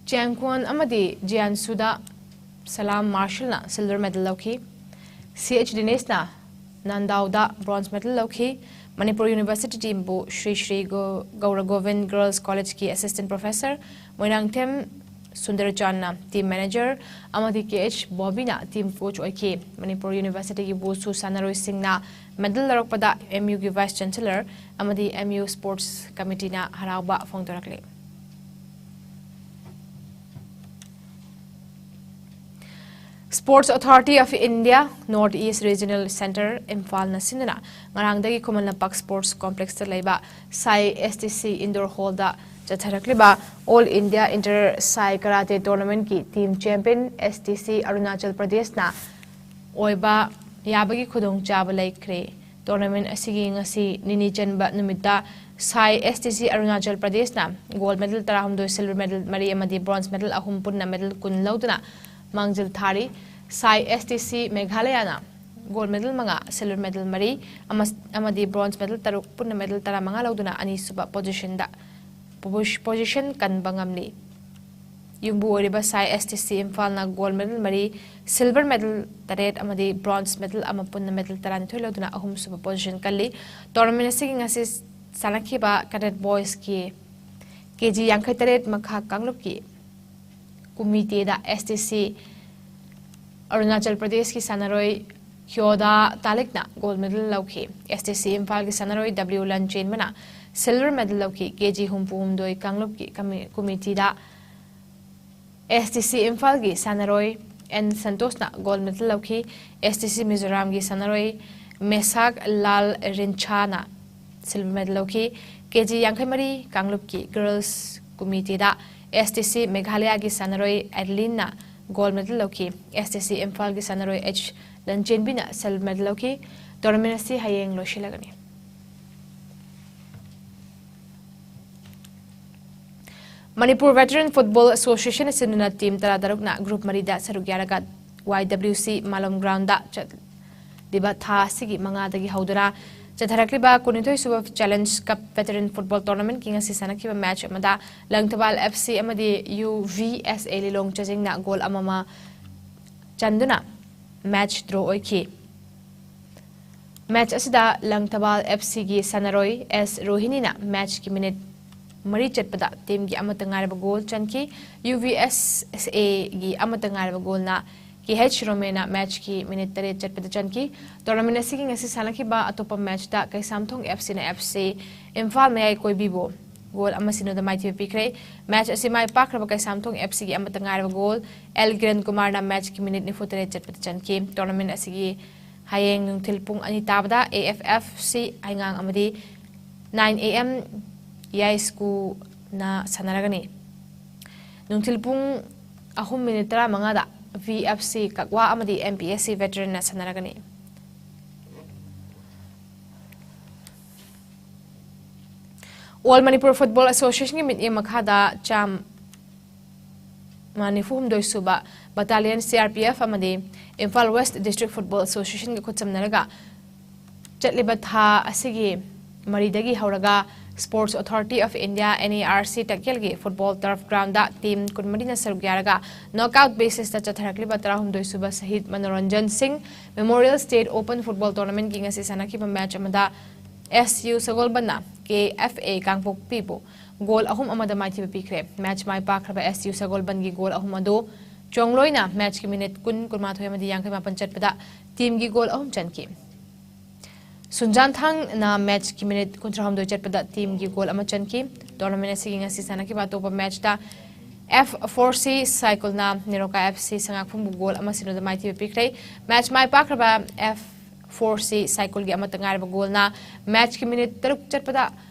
ꯆꯦꯡꯀ꯭ꯋꯣꯟ ꯑꯃꯗꯤ ꯖꯤꯌꯥꯟꯁꯨꯗ ꯁꯂꯥꯝ ꯃꯥꯔꯁꯜꯅ silver medal ꯂꯧꯈꯤ꯫ CH ꯗꯤꯅꯦꯁꯅ ꯅꯥꯟꯗꯥꯎꯗ bronze medal ꯂꯧꯈꯤ꯫ ꯃꯅꯤꯄꯨꯔ University teamꯕꯨ ꯁ꯭ꯔꯤ ꯁ꯭ꯔꯤ ꯒꯣ-, ꯒꯧꯔ ꯒꯣꯕꯤꯟ Girls Collegeꯀꯤ assistant professor ꯃꯣꯏꯔꯥꯡꯊꯦꯝ ꯁꯨꯟꯗꯔꯆꯥꯟꯅ team manager ꯑꯃꯗꯤ KH ꯕꯣꯕꯤꯅ team coach ꯑꯣꯏꯈꯤ꯫ ꯃꯅꯤꯄꯨꯔ Universityꯒꯤ ꯋꯨꯁꯨ ꯁꯥꯟꯅꯔꯣꯏꯁꯤꯡꯅ medal ꯂꯧꯔꯛꯄꯗ MUꯒꯤ vice chancellor ꯑꯃꯗꯤ MU sports committeeꯅ ꯍꯔꯥꯎꯕ ꯐꯣꯡꯗꯣꯔꯛꯂꯤ꯫ Sports Authority of India North East Regional Centre ꯏꯝꯐꯥꯜꯅ ꯁꯤꯟꯗꯨꯅ ꯉꯔꯥꯡꯗꯒꯤ ꯈꯨꯃꯟ ꯂꯝꯄꯥꯛ Sports Complexꯇ ꯂꯩꯕ ꯁꯥꯏ STC Indoor Hallꯗ ꯆꯠꯊꯔꯛꯂꯤꯕ All India Inter Sai Karate Tournamentꯀꯤ Team Champion STC Arunachal ꯄ꯭ꯔꯗꯦꯁꯅ ꯑꯣꯏꯕ ꯌꯥꯕꯒꯤ ꯈꯨꯗꯣꯡꯆꯥꯕ ꯂꯩꯈ꯭ꯔꯦ꯫ Tournament ꯑꯁꯤꯒꯤ ꯉꯁꯤ ꯅꯤꯅꯤ ꯆꯟꯕ ꯅꯨꯃꯤꯠꯇ ꯁꯥꯏ STC ꯑꯔꯨꯅꯥꯆꯜ ꯄ꯭ꯔꯗꯦꯁꯅ gold medal ꯇꯔꯥꯍꯨꯝꯗꯣꯏ, silver medal ꯃꯔꯤ ꯑꯃꯗꯤ bronze medal ꯑꯍꯨꯝ, ꯄꯨꯟꯅ medal ꯀꯨꯟ ꯂꯧꯗꯨꯅ ꯃꯥꯡꯖꯤꯜ ꯊꯥꯔꯤ꯫ ꯁꯥꯏ STC ꯃꯦꯘꯥꯂꯌꯥꯅ gold medal ꯃꯉꯥ, silver medal ꯃꯔꯤ ꯑꯃ-, ꯑꯃꯗꯤ bronze medal ꯇꯔꯨꯛ, ꯄꯨꯟꯅ medal ꯇꯔꯥꯃꯉꯥ ꯂꯧꯗꯨꯅ ꯑꯅꯤꯁꯨꯕ positionꯗ, position ꯀꯟꯕ ꯉꯝꯂꯤ꯫ ꯌꯨꯝꯕꯨ ꯑꯣꯏꯔꯤꯕ ꯁꯥꯏ STC ꯏꯝꯐꯥꯜꯅ gold medal ꯃꯔꯤ, silver medal ꯇꯔꯦꯠ ꯑꯃꯗꯤ bronze medal ꯑꯃ, ꯄꯨꯟꯅ medal ꯇꯔꯥꯅꯤꯊꯣꯏ ꯂꯧꯗꯨꯅ ꯑꯍꯨꯝꯁꯨꯕ position ꯀꯜꯂꯤ꯫ Tournament ꯑꯁꯤꯒꯤ ꯉꯁꯤ ꯁꯥꯟꯅꯈꯤꯕ cadet boysꯀꯤ KG ꯌꯥꯡꯈꯩ ꯇꯔꯦꯠ ꯃꯈꯥ ꯀꯥꯡꯂꯨꯞꯀꯤ ꯀꯨꯃꯤꯇꯦꯗ STC ꯑꯔꯨꯅꯥꯆꯜ ꯄ꯭ꯔꯗꯦꯁꯀꯤ ꯁꯥꯟꯅꯔꯣꯏ ꯈ꯭ꯌꯣꯗꯥ ꯇꯥꯂꯤꯛꯅ gold medal ꯂꯧꯈꯤ꯫ STC ꯏꯝꯐꯥꯜꯒꯤ ꯁꯥꯟꯅꯔꯣꯏ W ꯂꯟꯆꯦꯟꯕꯅ silver medal ꯂꯧꯈꯤ꯫ KG ꯍꯨꯝꯐꯨ ꯍꯨꯝꯗꯣꯏ ꯀꯥꯡꯂꯨꯞꯀꯤ ꯀꯃꯤ-, ꯀꯨꯃꯤꯇꯤꯗ STC ꯏꯝꯐꯥꯜꯒꯤ ꯁꯥꯟꯅꯔꯣꯏ N ꯁꯟꯇꯣꯁꯅ gold medal ꯂꯧꯈꯤ꯫ STC ꯃꯤꯖꯣꯔꯥꯝꯒꯤ ꯁꯥꯟꯅꯔꯣꯏ ꯃꯦꯁꯥꯛ ꯂꯥꯜ ꯔꯤꯟꯆꯥꯅ silver medal ꯂꯧꯈꯤ꯫ KG ꯌꯥꯡꯈꯩ ꯃꯔꯤ ꯀꯥꯡꯂꯨꯞꯀꯤ girls ꯀꯨꯃꯤꯇꯤꯗ STC ꯃꯦꯘꯥꯂꯌꯥꯒꯤ ꯁꯥꯟꯅꯔꯣꯏ ꯑꯦꯗꯂꯤꯟꯅ gold medal ꯂꯧꯈꯤ꯫ STC ꯏꯝꯐꯥꯜꯒꯤ ꯁꯥꯟꯅꯔꯣꯏ H ꯂꯟꯆꯦꯟꯕꯤꯅ silver medal ꯂꯧꯈꯤ꯫ Tournament ꯑꯁꯤ ꯍꯌꯦꯡ ꯂꯣꯏꯁꯤꯜꯂꯒꯅꯤ꯫ Manipur Veteran Football Association ꯁꯤꯟꯗꯨꯅ team ꯇꯔꯥꯇꯔꯨꯛꯅ group ꯃꯔꯤꯗ ꯁꯔꯨꯛ ꯌꯥꯔꯒ Y W C ꯃꯥꯂꯣꯝ groundꯗ ꯆꯠꯂꯤꯕ ꯊꯥ ꯑꯁꯤꯒꯤ ꯃꯉꯥꯗꯒꯤ ꯍꯧꯗꯨꯅ ꯆꯠꯊꯔꯛꯂꯤꯕ ꯀꯨꯟꯅꯤꯊꯣꯏ ꯁꯨꯕ Challenge Cup Veteran Football Tournamentꯀꯤ ꯉꯁꯤ ꯁꯥꯟꯅꯈꯤꯕ match ꯑꯃꯗ ꯂꯪꯊꯕꯥꯜ F C ꯑꯃꯗꯤ U V S A Lilong ꯆꯥꯖꯤꯡꯅ goal ꯑꯃꯃ ꯆꯟꯗꯨꯅ match draw ꯑꯣꯏꯈꯤ꯫ Match ꯑꯁꯤꯗ ꯂꯪꯊꯕꯥꯜ F Cꯒꯤ ꯁꯥꯟꯅꯔꯣꯏ S ꯔꯣꯍꯤꯅꯤꯅ matchꯀꯤ minute ꯃꯔꯤ ꯆꯠꯄꯗ teamꯒꯤ ꯑꯃꯠꯇ ꯉꯥꯏꯔꯕ goal ꯆꯟꯈꯤ꯫ U V S Aꯒꯤ ꯑꯃꯠꯇ ꯉꯥꯏꯔꯕ goalꯅ K H ꯔꯣꯃꯦꯅ matchꯀꯤ minute ꯇꯔꯦꯠ ꯆꯠꯄꯗ ꯆꯟꯈꯤ꯫ Tournament ꯑꯁꯤꯒꯤ ꯉꯁꯤ ꯁꯥꯟꯅꯈꯤꯕ ꯑꯇꯣꯞꯄ matchꯇ Keishamthong F Cꯅ F C Imphal ꯃꯌꯥꯏ ꯀꯣꯏꯕꯤꯕꯨ ꯒꯣꯜ ꯑꯃ ꯁꯤꯅꯣꯗ ꯃꯥꯏꯊꯤꯕ ꯄꯤꯈ꯭ꯔꯦ꯫ ꯃꯦꯆ ꯑꯁꯤ ꯃꯥꯏ ꯄꯥꯛꯈ꯭ꯔꯕ ꯀꯩꯁꯥꯝꯊꯣꯡ ꯑꯦꯐ ꯁꯤꯒꯤ ꯑꯃꯠꯇ ꯉꯥꯏꯔꯕ ꯒꯣꯜ ꯑꯦꯜ ꯀꯤꯔꯟ ꯀꯨꯃꯥꯔꯅ ꯃꯦꯆꯀꯤ ꯃꯤꯅꯤꯠ ꯅꯤꯐꯨ ꯇꯔꯦꯠ ꯆꯠꯄꯗ ꯆꯟꯈꯤ꯫ ꯇꯣꯔꯅꯥꯃꯦꯟ ꯑꯁꯤꯒꯤ ꯍꯌꯦꯡ ꯅꯨꯡꯊꯤꯜ ꯄꯨꯡ ꯑꯅꯤ ꯇꯥꯕꯗ ꯑꯦ ꯑꯦꯐ ꯑꯦꯐ ꯁꯤ ꯍꯩꯉꯥꯡ ꯑꯃꯗꯤ ꯅꯥꯏꯟ ꯑꯦ ꯑꯦꯝ ꯌꯥꯏꯁ꯭ꯀꯨꯜꯅ ꯁꯥꯟꯅꯔꯒꯅꯤ꯫ ꯅꯨꯡꯊꯤꯜ ꯄꯨꯡ ꯑꯍꯨꯝ ꯃꯤꯅꯤꯠ ꯇꯔꯥꯃꯉꯥꯗ ꯚꯤ ꯑꯦꯐ ꯁꯤ ꯀꯛꯋꯥ ꯑꯃꯗꯤ ꯑꯦꯝ ꯄꯤ ꯑꯦꯁ ꯁꯤ ꯚꯦꯇꯔꯟꯅ ꯁꯥꯟꯅꯔꯒꯅꯤ꯫ ꯑꯣꯜ ꯃꯅꯤꯄꯨꯔ ꯐꯨꯠꯕꯣꯜ ꯑꯦꯁꯣꯁꯤꯌꯦꯁꯟꯒꯤ ꯃꯤꯠꯌꯦꯡ ꯃꯈꯥꯗ ꯆꯥꯝꯃ ꯅꯤꯐꯨ ꯍꯨꯝꯗꯣꯏ ꯁꯨꯕ ꯕꯇꯥꯂꯤꯌꯟ ꯁꯤ ꯑꯥꯔ ꯄꯤ ꯑꯦꯐ ꯑꯃꯗꯤ ꯏꯝꯐꯥꯜ ꯋꯦꯁ꯭ꯠ ꯗꯤꯁꯇ꯭ꯔꯤꯛ ꯐꯨꯠꯕꯣꯜ ꯑꯦꯁꯣꯁꯤꯌꯦꯁꯟꯒ ꯈꯨꯠꯁꯝꯅꯔꯒ ꯆꯠꯂꯤꯕ ꯊꯥ ꯑꯁꯤꯒꯤ ꯃꯔꯤꯗꯒꯤ ꯍꯧꯔꯒ Sports Authority of India, N A R C, ꯇꯛꯌꯦꯜꯒꯤ ꯐꯨꯠꯕꯣꯜ ꯇꯔꯐ ꯒ꯭ꯔꯥꯎꯟꯗ ꯇꯤꯝ ꯀꯨꯟꯃꯔꯤꯅ ꯁꯔꯨꯛ ꯌꯥꯔꯒ ꯅꯣꯛꯑꯥꯎꯠ ꯕꯦꯁꯤꯁꯇ ꯆꯠꯊꯔꯛꯂꯤꯕ ꯇꯔꯥꯍꯨꯝꯗꯣꯏ ꯁꯨꯕ ꯁꯍꯤꯗ ꯃꯅꯣꯔꯟꯖꯟ ꯁꯤꯡ ꯃꯦꯃꯣꯔꯤꯌꯦꯜ ꯁ꯭ꯇꯦꯠ ꯑꯣꯄꯟ ꯐꯨꯠꯕꯣꯜ ꯇꯣꯔꯅꯥꯃꯦꯟꯠꯀꯤ ꯉꯁꯤ ꯁꯥꯟꯅꯈꯤꯕ ꯃꯦꯆ ꯑꯃꯗ S U ꯁꯒꯣꯜꯕꯟꯅ K F A ꯀꯥꯡꯄꯣꯛꯄꯤꯕꯨ goal ꯑꯍꯨꯝ ꯑꯃꯗ ꯃꯥꯏꯊꯤꯕ ꯄꯤꯈ꯭ꯔꯦ꯫ ꯃꯦꯆ ꯃꯥꯏ ꯄꯥꯛꯈ꯭ꯔꯕ ꯑꯦꯁ ꯌꯨ ꯁꯒꯣꯜꯕꯟꯒꯤ ꯒꯣꯜ ꯑꯍꯨꯝ ꯑꯗꯨ ꯆꯣꯡꯂꯣꯏꯅ ꯃꯦꯆꯀꯤ ꯃꯤꯅꯤꯠ ꯀꯨꯟ, ꯀꯨꯟꯃꯥꯊꯣꯏ ꯑꯃꯗꯤ ꯌꯥꯡꯈꯩ ꯃꯥꯄꯟ ꯆꯠꯄꯗ ꯇꯤꯝꯒꯤ ꯒꯣꯜ ꯑꯍꯨꯝ ꯆꯟꯈꯤ꯫ ꯁꯨꯟꯖꯥꯟꯊꯥꯡꯅ ꯃꯦꯆꯀꯤ ꯃꯤꯅꯤꯠ ꯀꯨꯟꯊ꯭ꯔꯥꯍꯨꯝꯗꯣꯏ ꯆꯠꯄꯗ ꯇꯤꯝꯒꯤ ꯒꯣꯜ ꯑꯃ ꯆꯟꯈꯤ꯫ ꯇꯣꯔꯅꯥꯃꯦꯟ ꯑꯁꯤꯒꯤ ꯉꯁꯤ ꯁꯥꯟꯅꯈꯤꯕ ꯑꯇꯣꯞꯄ ꯃꯦꯆꯇ F for C ꯁꯥꯏꯀꯨꯜꯅ NEROCA F C ꯁꯉꯥꯛꯐꯝꯕꯨ goal ꯑꯃ ꯁꯤꯅꯣꯗ ꯃꯥꯏꯊꯤꯕ ꯄꯤꯈ꯭ꯔꯦ꯫ Match my ꯄꯥꯛꯈ꯭ꯔꯕ F for C ꯁꯥꯏꯀꯨꯜꯒꯤ ꯑꯃꯠꯇ ꯉꯥꯏꯔꯕ ꯒꯣꯜꯅ ꯃꯦꯆꯀꯤ ꯃꯤꯅꯤꯠ ꯇꯔꯨꯛ ꯆꯠꯄꯗ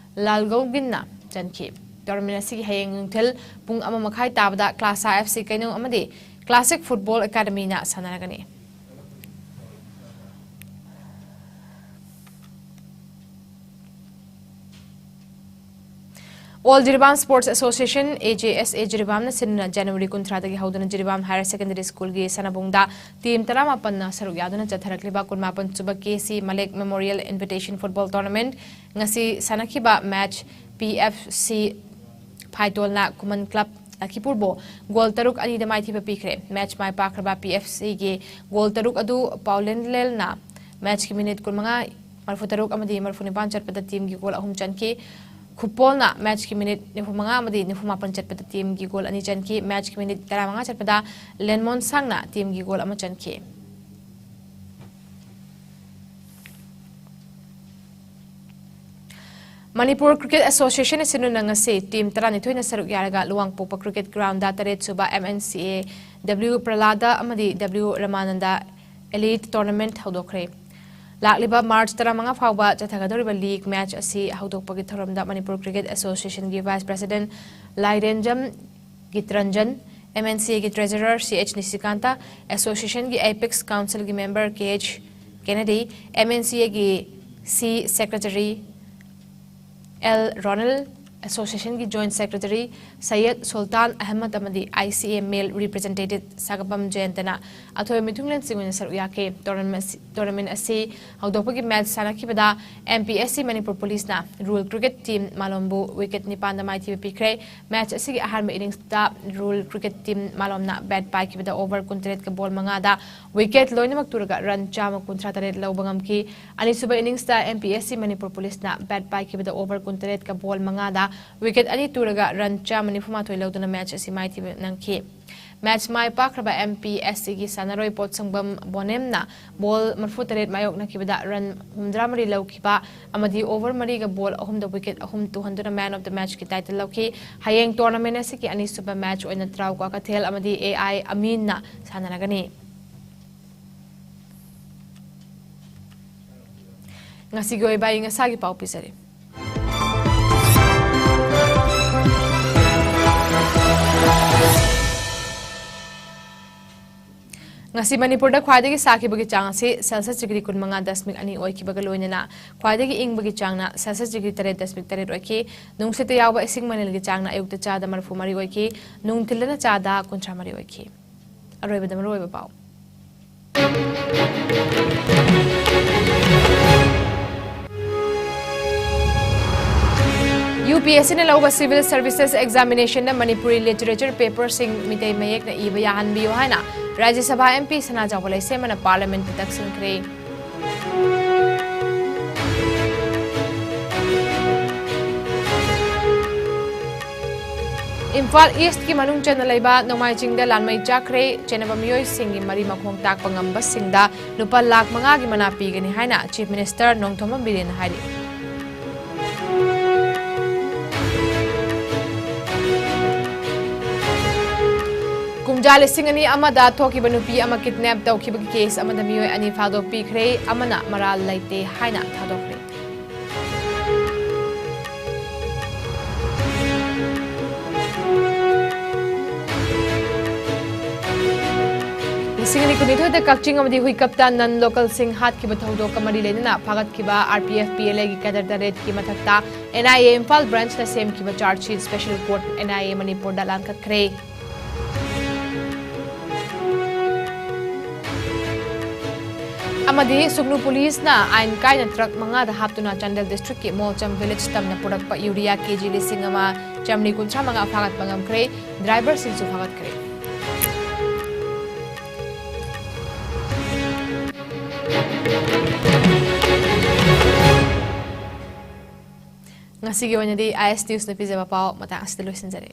ꯂꯥꯜꯒꯧꯒꯤꯟꯅ ꯆꯟꯈꯤ꯫ ꯇꯣꯔꯅꯥꯃꯦꯟ ꯑꯁꯤꯒꯤ ꯍꯌꯦꯡ ꯅꯨꯡꯊꯤꯜ ꯄꯨꯡ ꯑꯃ ꯃꯈꯥꯏ ꯇꯥꯕꯗ ꯀ꯭ꯂꯥꯁꯥ ꯑꯦꯐ ꯁꯤ ꯀꯩꯅꯧ ꯑꯃꯗꯤ ꯀ꯭ꯂꯥꯁꯤꯛ ꯐꯨꯠꯕꯣꯜ ꯑꯦꯀꯥꯗꯃꯤꯅ ꯁꯥꯟꯅꯔꯒꯅꯤ꯫ All Jiribam sports association, A J S A, ꯖꯤꯔꯤꯕꯥꯝꯅ ꯁꯤꯟꯗꯨꯅ ꯖꯅꯋꯥꯔꯤ ꯀꯨꯟꯊ꯭ꯔꯥꯗꯒꯤ ꯍꯧꯗꯨꯅ ꯖꯤꯔꯤꯕꯥꯝ ꯍꯥꯌꯔ ꯁꯦꯀꯦꯟꯗꯔꯤ ꯁ꯭ꯀꯨꯜꯒꯤ ꯁꯥꯟꯅꯕꯨꯡꯗ ꯇꯤꯝ ꯇꯔꯥꯃꯥꯄꯟꯅ ꯁꯔꯨꯛ ꯌꯥꯗꯨꯅ ꯆꯠꯊꯔꯛꯂꯤꯕ ꯀꯨꯟꯃꯥꯄꯟ ꯁꯨꯕ K C Malek memorial invitation football tournament ꯉꯁꯤ ꯁꯥꯟꯅꯈꯤꯕ ꯃꯦꯆ ꯄꯤ ꯑꯦꯐ ꯁꯤ ꯐꯥꯏꯇꯣꯜꯅ ꯈꯨꯃꯟ ꯀ꯭ꯂꯕ ꯂꯈꯤꯄꯨꯔꯕꯨ ꯒꯣꯜ ꯇꯔꯨꯛ ꯑꯅꯤꯗ ꯃꯥꯏꯊꯤꯕ ꯄꯤꯈ꯭ꯔꯦ꯫ ꯃꯦꯆ ꯃꯥꯏ ꯄꯥꯛꯈ꯭ꯔꯕ ꯄꯤ ꯑꯦꯐ ꯁꯤꯒꯤ ꯒꯣꯜ ꯇꯔꯨꯛ ꯑꯗꯨ ꯄꯥꯎꯂꯦꯟꯂꯦꯜꯅ ꯃꯦꯆꯀꯤ ꯃꯤꯅꯤꯠ ꯀꯨꯟꯃꯉꯥ, ꯃꯔꯤꯐꯨꯇꯔꯨꯛ ꯑꯃꯗꯤ ꯃꯔꯤꯐꯨꯅꯤꯄꯥꯟ ꯆꯠꯄꯗ ꯇꯤꯝꯒꯤ ꯒꯣꯜ ꯑꯍꯨꯝ ꯆꯟꯈꯤ꯫ ꯈꯨꯄꯣꯜꯅ ꯃꯦꯆꯀꯤ ꯃꯤꯅꯤꯠ ꯅꯤꯐꯨꯃꯉꯥ ꯑꯃꯗꯤ ꯅꯤꯐꯨꯃꯥꯄꯟ ꯆꯠꯄꯗ ꯇꯤꯝꯒꯤ ꯒꯣꯜ ꯑꯅꯤ ꯆꯟꯈꯤ꯫ ꯃꯦꯆꯀꯤ ꯃꯤꯅꯤꯠ ꯇꯔꯥꯃꯉꯥ ꯆꯠꯄꯗ ꯂꯦꯟꯃꯣꯟ ꯁꯥꯡꯅ ꯇꯤꯝꯒꯤ ꯒꯣꯜ ꯑꯃ ꯆꯟꯈꯤ꯫ Manipur Cricket Association ꯁꯤꯟꯗꯨꯅ ꯉꯁꯤ team ꯇꯔꯥꯅꯤꯊꯣꯏꯅ ꯁꯔꯨꯛ ꯌꯥꯔꯒ ꯂꯨꯋꯥꯡꯄꯣꯛꯄ cricket ground ꯗ ꯇꯔꯦꯠ ꯁꯨꯕ M N C A W Prahlada ꯑꯃꯗꯤ W Ramananda Elite Tournament ꯍꯧꯗꯣꯛꯈ꯭ꯔꯦ꯫ ꯂꯥꯛꯂꯤꯕ March ꯇꯔꯥꯃꯉꯥ ꯐꯥꯎꯕ ꯆꯠꯊꯒꯗꯧꯔꯤꯕ league match ꯑꯁꯤ ꯍꯧꯗꯣꯛꯄꯒꯤ ꯊꯧꯔꯝꯗ Manipur Cricket Association ꯒꯤ Vice President ꯂꯥꯏꯔꯦꯟꯖꯝ ꯒꯤꯇꯔꯟꯖꯟ, M N C A ꯒꯤ Treasurer C H ꯅꯤꯁꯤꯀꯥꯟꯇ, Association ꯒꯤ Apex Council ꯒꯤ member K H Kennedy, M N C A ꯒꯤ C Secretary L Ronald, Association ꯒꯤ Joint Secretary Syed Sultan Ahmed ꯑꯃꯗꯤ I C A male representative ꯁꯥꯒꯄꯝ ꯖꯌꯟꯇꯅ ꯑꯊꯣꯏꯕ ꯃꯤꯊꯨꯡꯂꯦꯟꯁꯤꯡ ꯑꯣꯏꯅ ꯁꯔꯨꯛ ꯌꯥꯈꯤ꯫ Tournament ꯑꯁꯤ, tournament ꯑꯁꯤ ꯍꯧꯗꯣꯛꯄꯒꯤ match ꯁꯥꯟꯅꯈꯤꯕꯗ M P S C Manipur ꯄꯨꯂꯤꯁꯅ Rural Cricket team ꯃꯥꯂꯣꯝꯕꯨ wicket ꯅꯤꯄꯥꯟꯗ ꯃꯥꯏꯊꯤꯕ ꯄꯤꯈ꯭ꯔꯦ꯫ Match ꯑꯁꯤꯒꯤ ꯑꯍꯥꯟꯕ innings ꯇ Rural Cricket team ꯃꯥꯂꯣꯝꯅ bat ꯄꯥꯏꯈꯤꯕꯗ over ꯀꯨꯟꯇꯔꯦꯠꯀ ball ꯃꯉꯥꯗ wicket ꯂꯣꯏꯅꯃꯛ ꯇꯨꯔꯒ run ꯆꯥꯝꯃ ꯀꯨꯟꯊ꯭ꯔꯥ ꯇꯔꯦꯠ ꯂꯧꯕ ꯉꯝꯈꯤ꯫ ꯑꯅꯤꯁꯨꯕ innings ꯇ M P S C Manipur ꯄꯨꯂꯤꯁꯅ bat ꯄꯥꯏꯈꯤꯕꯗ over ꯀꯨꯟꯇꯔꯦꯠꯀ ball ꯃꯉꯥꯗ wicket ꯑꯅꯤ ꯇꯨꯔꯒ run ꯆꯥꯝꯃ ꯅꯤꯐꯨ ꯃꯥꯊꯣꯏ ꯂꯧꯗꯨꯅ match ꯑꯁꯤ ꯃꯥꯏꯊꯤꯕ ꯅꯪꯈꯤ꯫ Match ꯃꯥꯏ ꯄꯥꯛꯈ꯭ꯔꯕ M P S C ꯒꯤ ꯁꯥꯟꯅꯔꯣꯏ ꯄꯣꯠꯁꯪꯕꯝ ꯕꯣꯅꯦꯝꯅ ball ꯃꯔꯤꯐꯨ ꯇꯔꯦꯠ ꯃꯥꯌꯣꯛꯅꯈꯤꯕꯗ run ꯍꯨꯝꯐꯨꯇꯔꯥ ꯃꯔꯤ ꯂꯧꯈꯤꯕ ꯑꯃꯗꯤ over ꯃꯔꯤꯒ ball ꯑꯍꯨꯝꯗ wicket ꯑꯍꯨꯝ ꯇꯨꯍꯟꯗꯨꯅ man of the match ꯀꯤ title ꯂꯧꯈꯤ꯫ ꯍꯌꯦꯡ tournament ꯑꯁꯤꯒꯤ ꯑꯅꯤꯁꯨꯕ match ꯑꯣꯏꯅ ꯇ꯭ꯔꯥꯎ ꯀ꯭ꯋꯥꯀꯩꯊꯦꯜ ꯑꯃꯗꯤ A I ꯑꯃꯤꯟꯅ ꯁꯥꯟꯅꯔꯒꯅꯤ꯫ ꯉꯁꯤꯒꯤ ꯑꯣꯏꯕ ꯑꯏꯪ ꯑꯁꯥꯒꯤ ꯄꯥꯎ ꯄꯤꯖꯔꯤ꯫ ꯉꯁꯤ ꯃꯅꯤꯄꯨꯔꯗ ꯈ꯭ꯋꯥꯏꯗꯒꯤ ꯁꯥꯈꯤꯕꯒꯤ ꯆꯥꯡ ꯑꯁꯤ Celsius degree ꯀꯨꯟꯃꯉꯥ ꯗꯁꯃꯤꯛ ꯑꯅꯤ ꯑꯣꯏꯈꯤꯕꯒ ꯂꯣꯏꯅꯅ ꯈ꯭ꯋꯥꯏꯗꯒꯤ ꯏꯪꯕꯒꯤ ꯆꯥꯡꯅ Celsius degree ꯇꯔꯦꯠ ꯗꯁꯃꯤꯛ ꯇꯔꯦꯠ ꯑꯣꯏꯈꯤ꯫ ꯅꯨꯡꯁꯤꯠꯇ ꯌꯥꯎꯕ ꯏꯁꯤꯡ ꯃꯅꯤꯜꯒꯤ ꯆꯥꯡꯅ ꯑꯌꯨꯛꯇ ꯆꯥꯗ ꯃꯔꯤꯐꯨ ꯃꯔꯤ ꯑꯣꯏꯈꯤ, ꯅꯨꯡꯊꯤꯜꯗꯅ ꯆꯥꯗ ꯀꯨꯟꯊ꯭ꯔꯥ ꯃꯔꯤ ꯑꯣꯏꯈꯤ꯫ ꯑꯔꯣꯏꯕꯗ ꯃꯔꯨꯑꯣꯏꯕ ꯄꯥꯎ꯫ UPSC ꯅ ꯂꯧꯕ Civil Services Examination ꯗ ꯃꯅꯤꯄꯨꯔꯤ literature paper ꯁꯤꯡ ꯃꯤꯇꯩ ꯃꯌꯦꯛꯅ ꯏꯕ ꯌꯥꯍꯟꯕꯤꯌꯨ ꯍꯥꯏꯅ ꯔꯥꯖ꯭ꯌ ꯁꯚꯥ MP ꯁꯅꯥꯖꯥꯎꯕ ꯂꯩꯁꯦꯝꯕꯅ Parliament ꯇ ꯇꯛꯁꯤꯟꯈ꯭ꯔꯦ꯫ ꯏꯝꯐꯥꯜ East ꯀꯤ ꯃꯅꯨꯡ ꯆꯟꯅ ꯂꯩꯕ ꯅꯣꯡꯃꯥꯏꯖꯤꯡꯗ ꯂꯥꯟꯃꯩ ꯆꯥꯛꯈ꯭ꯔꯦ꯫ ꯆꯦꯟꯅꯕ ꯃꯤꯑꯣꯏꯁꯤꯡꯒꯤ ꯃꯔꯤ ꯃꯈꯣꯡ ꯇꯥꯛꯄ ꯉꯝꯕꯁꯤꯡꯗ ꯂꯨꯄꯥ ꯂꯥꯈ ꯃꯉꯥꯒꯤ ꯃꯅꯥ ꯄꯤꯒꯅꯤ ꯍꯥꯏꯅ Chief Minister ꯅꯣꯡꯊꯣꯝꯕꯝ ꯕꯤꯔꯦꯟꯅ ꯍꯥꯏꯔꯤ꯫ ꯂꯤꯁꯤꯡ ꯑꯅꯤ ꯑꯃꯗ ꯊꯣꯛꯈꯤꯕ ꯅꯨꯄꯤ ꯑꯃ ꯀꯤꯗꯅꯦꯞ ꯇꯧꯈꯤꯕꯒꯤ ꯀꯦꯁ ꯑꯃꯗ ꯃꯤꯑꯣꯏ ꯑꯅꯤ ꯐꯥꯗꯣꯛꯄꯤꯈ꯭ꯔꯦ, ꯑꯃꯅ ꯃꯔꯥꯜ ꯂꯩꯇꯦ ꯍꯥꯏꯅ ꯊꯥꯗꯣꯛꯈ꯭ꯔꯦ꯫ ꯂꯤꯁꯤꯡ ꯑꯅꯤ ꯀꯨꯟꯅꯤꯊꯣꯏꯗ ꯀꯛꯆꯤꯡ ꯑꯃꯗꯤ ꯍꯨꯏꯀꯞꯇ ꯅꯟ ꯂꯣꯀꯦꯜꯁꯤꯡ ꯍꯥꯠꯈꯤꯕ ꯊꯧꯗꯣꯛꯀ ꯃꯔꯤ ꯂꯩꯅꯅ ꯐꯥꯒꯠꯈꯤꯕ RPF PLAꯒꯤ ꯀꯦꯗꯔ ꯇꯔꯦꯠꯀꯤ ꯃꯊꯛꯇ NIA ꯏꯝꯐꯥꯜ ꯕ꯭ꯔꯥꯟꯆꯅ ꯁꯦꯝꯈꯤꯕ ꯆꯥꯔꯖ ꯁꯤꯠ ꯁ꯭ꯄꯦꯁꯦꯜ ꯀꯣꯔꯠ NIA ꯃꯅꯤꯄꯨꯔꯗ ꯂꯥꯟꯈꯠꯈ꯭ꯔꯦ꯫ ꯑꯃꯗꯤ ꯁꯨꯒꯅꯨ ꯄꯨꯂꯤꯁꯅ ꯑꯥꯏꯟ ꯀꯥꯏꯅ ꯇ꯭ꯔꯛ ꯃꯉꯥꯗ ꯍꯥꯞꯇꯨꯅ ꯆꯥꯟꯗꯦꯜ ꯗꯤꯁꯇ꯭ꯔꯤꯛꯀꯤ ꯃꯣꯜꯆꯝ ꯚꯤꯂꯦꯖ ꯇꯝꯅ ꯄꯨꯔꯛꯄ ꯌꯨꯔꯤꯌꯥ ꯀꯦꯖꯤ ꯂꯤꯁꯤꯡ ꯑꯃ ꯆꯥꯃꯔꯤ ꯀꯨꯟꯊ꯭ꯔꯥ ꯃꯉꯥ ꯐꯥꯒꯠꯄ ꯉꯝꯈ꯭ꯔꯦ꯫ ꯗ꯭ꯔꯥꯏꯚꯔꯁꯤꯡꯁꯨ ꯐꯥꯒꯠꯈ꯭ꯔꯦ꯫ ꯉꯁꯤꯒꯤ ꯑꯣꯏꯅꯗꯤ IS Newsꯅ ꯄꯤꯖꯕ ꯄꯥꯎ ꯃꯇꯥꯡ ꯑꯁꯤꯗ ꯂꯣꯏꯁꯤꯟꯖꯔꯦ꯫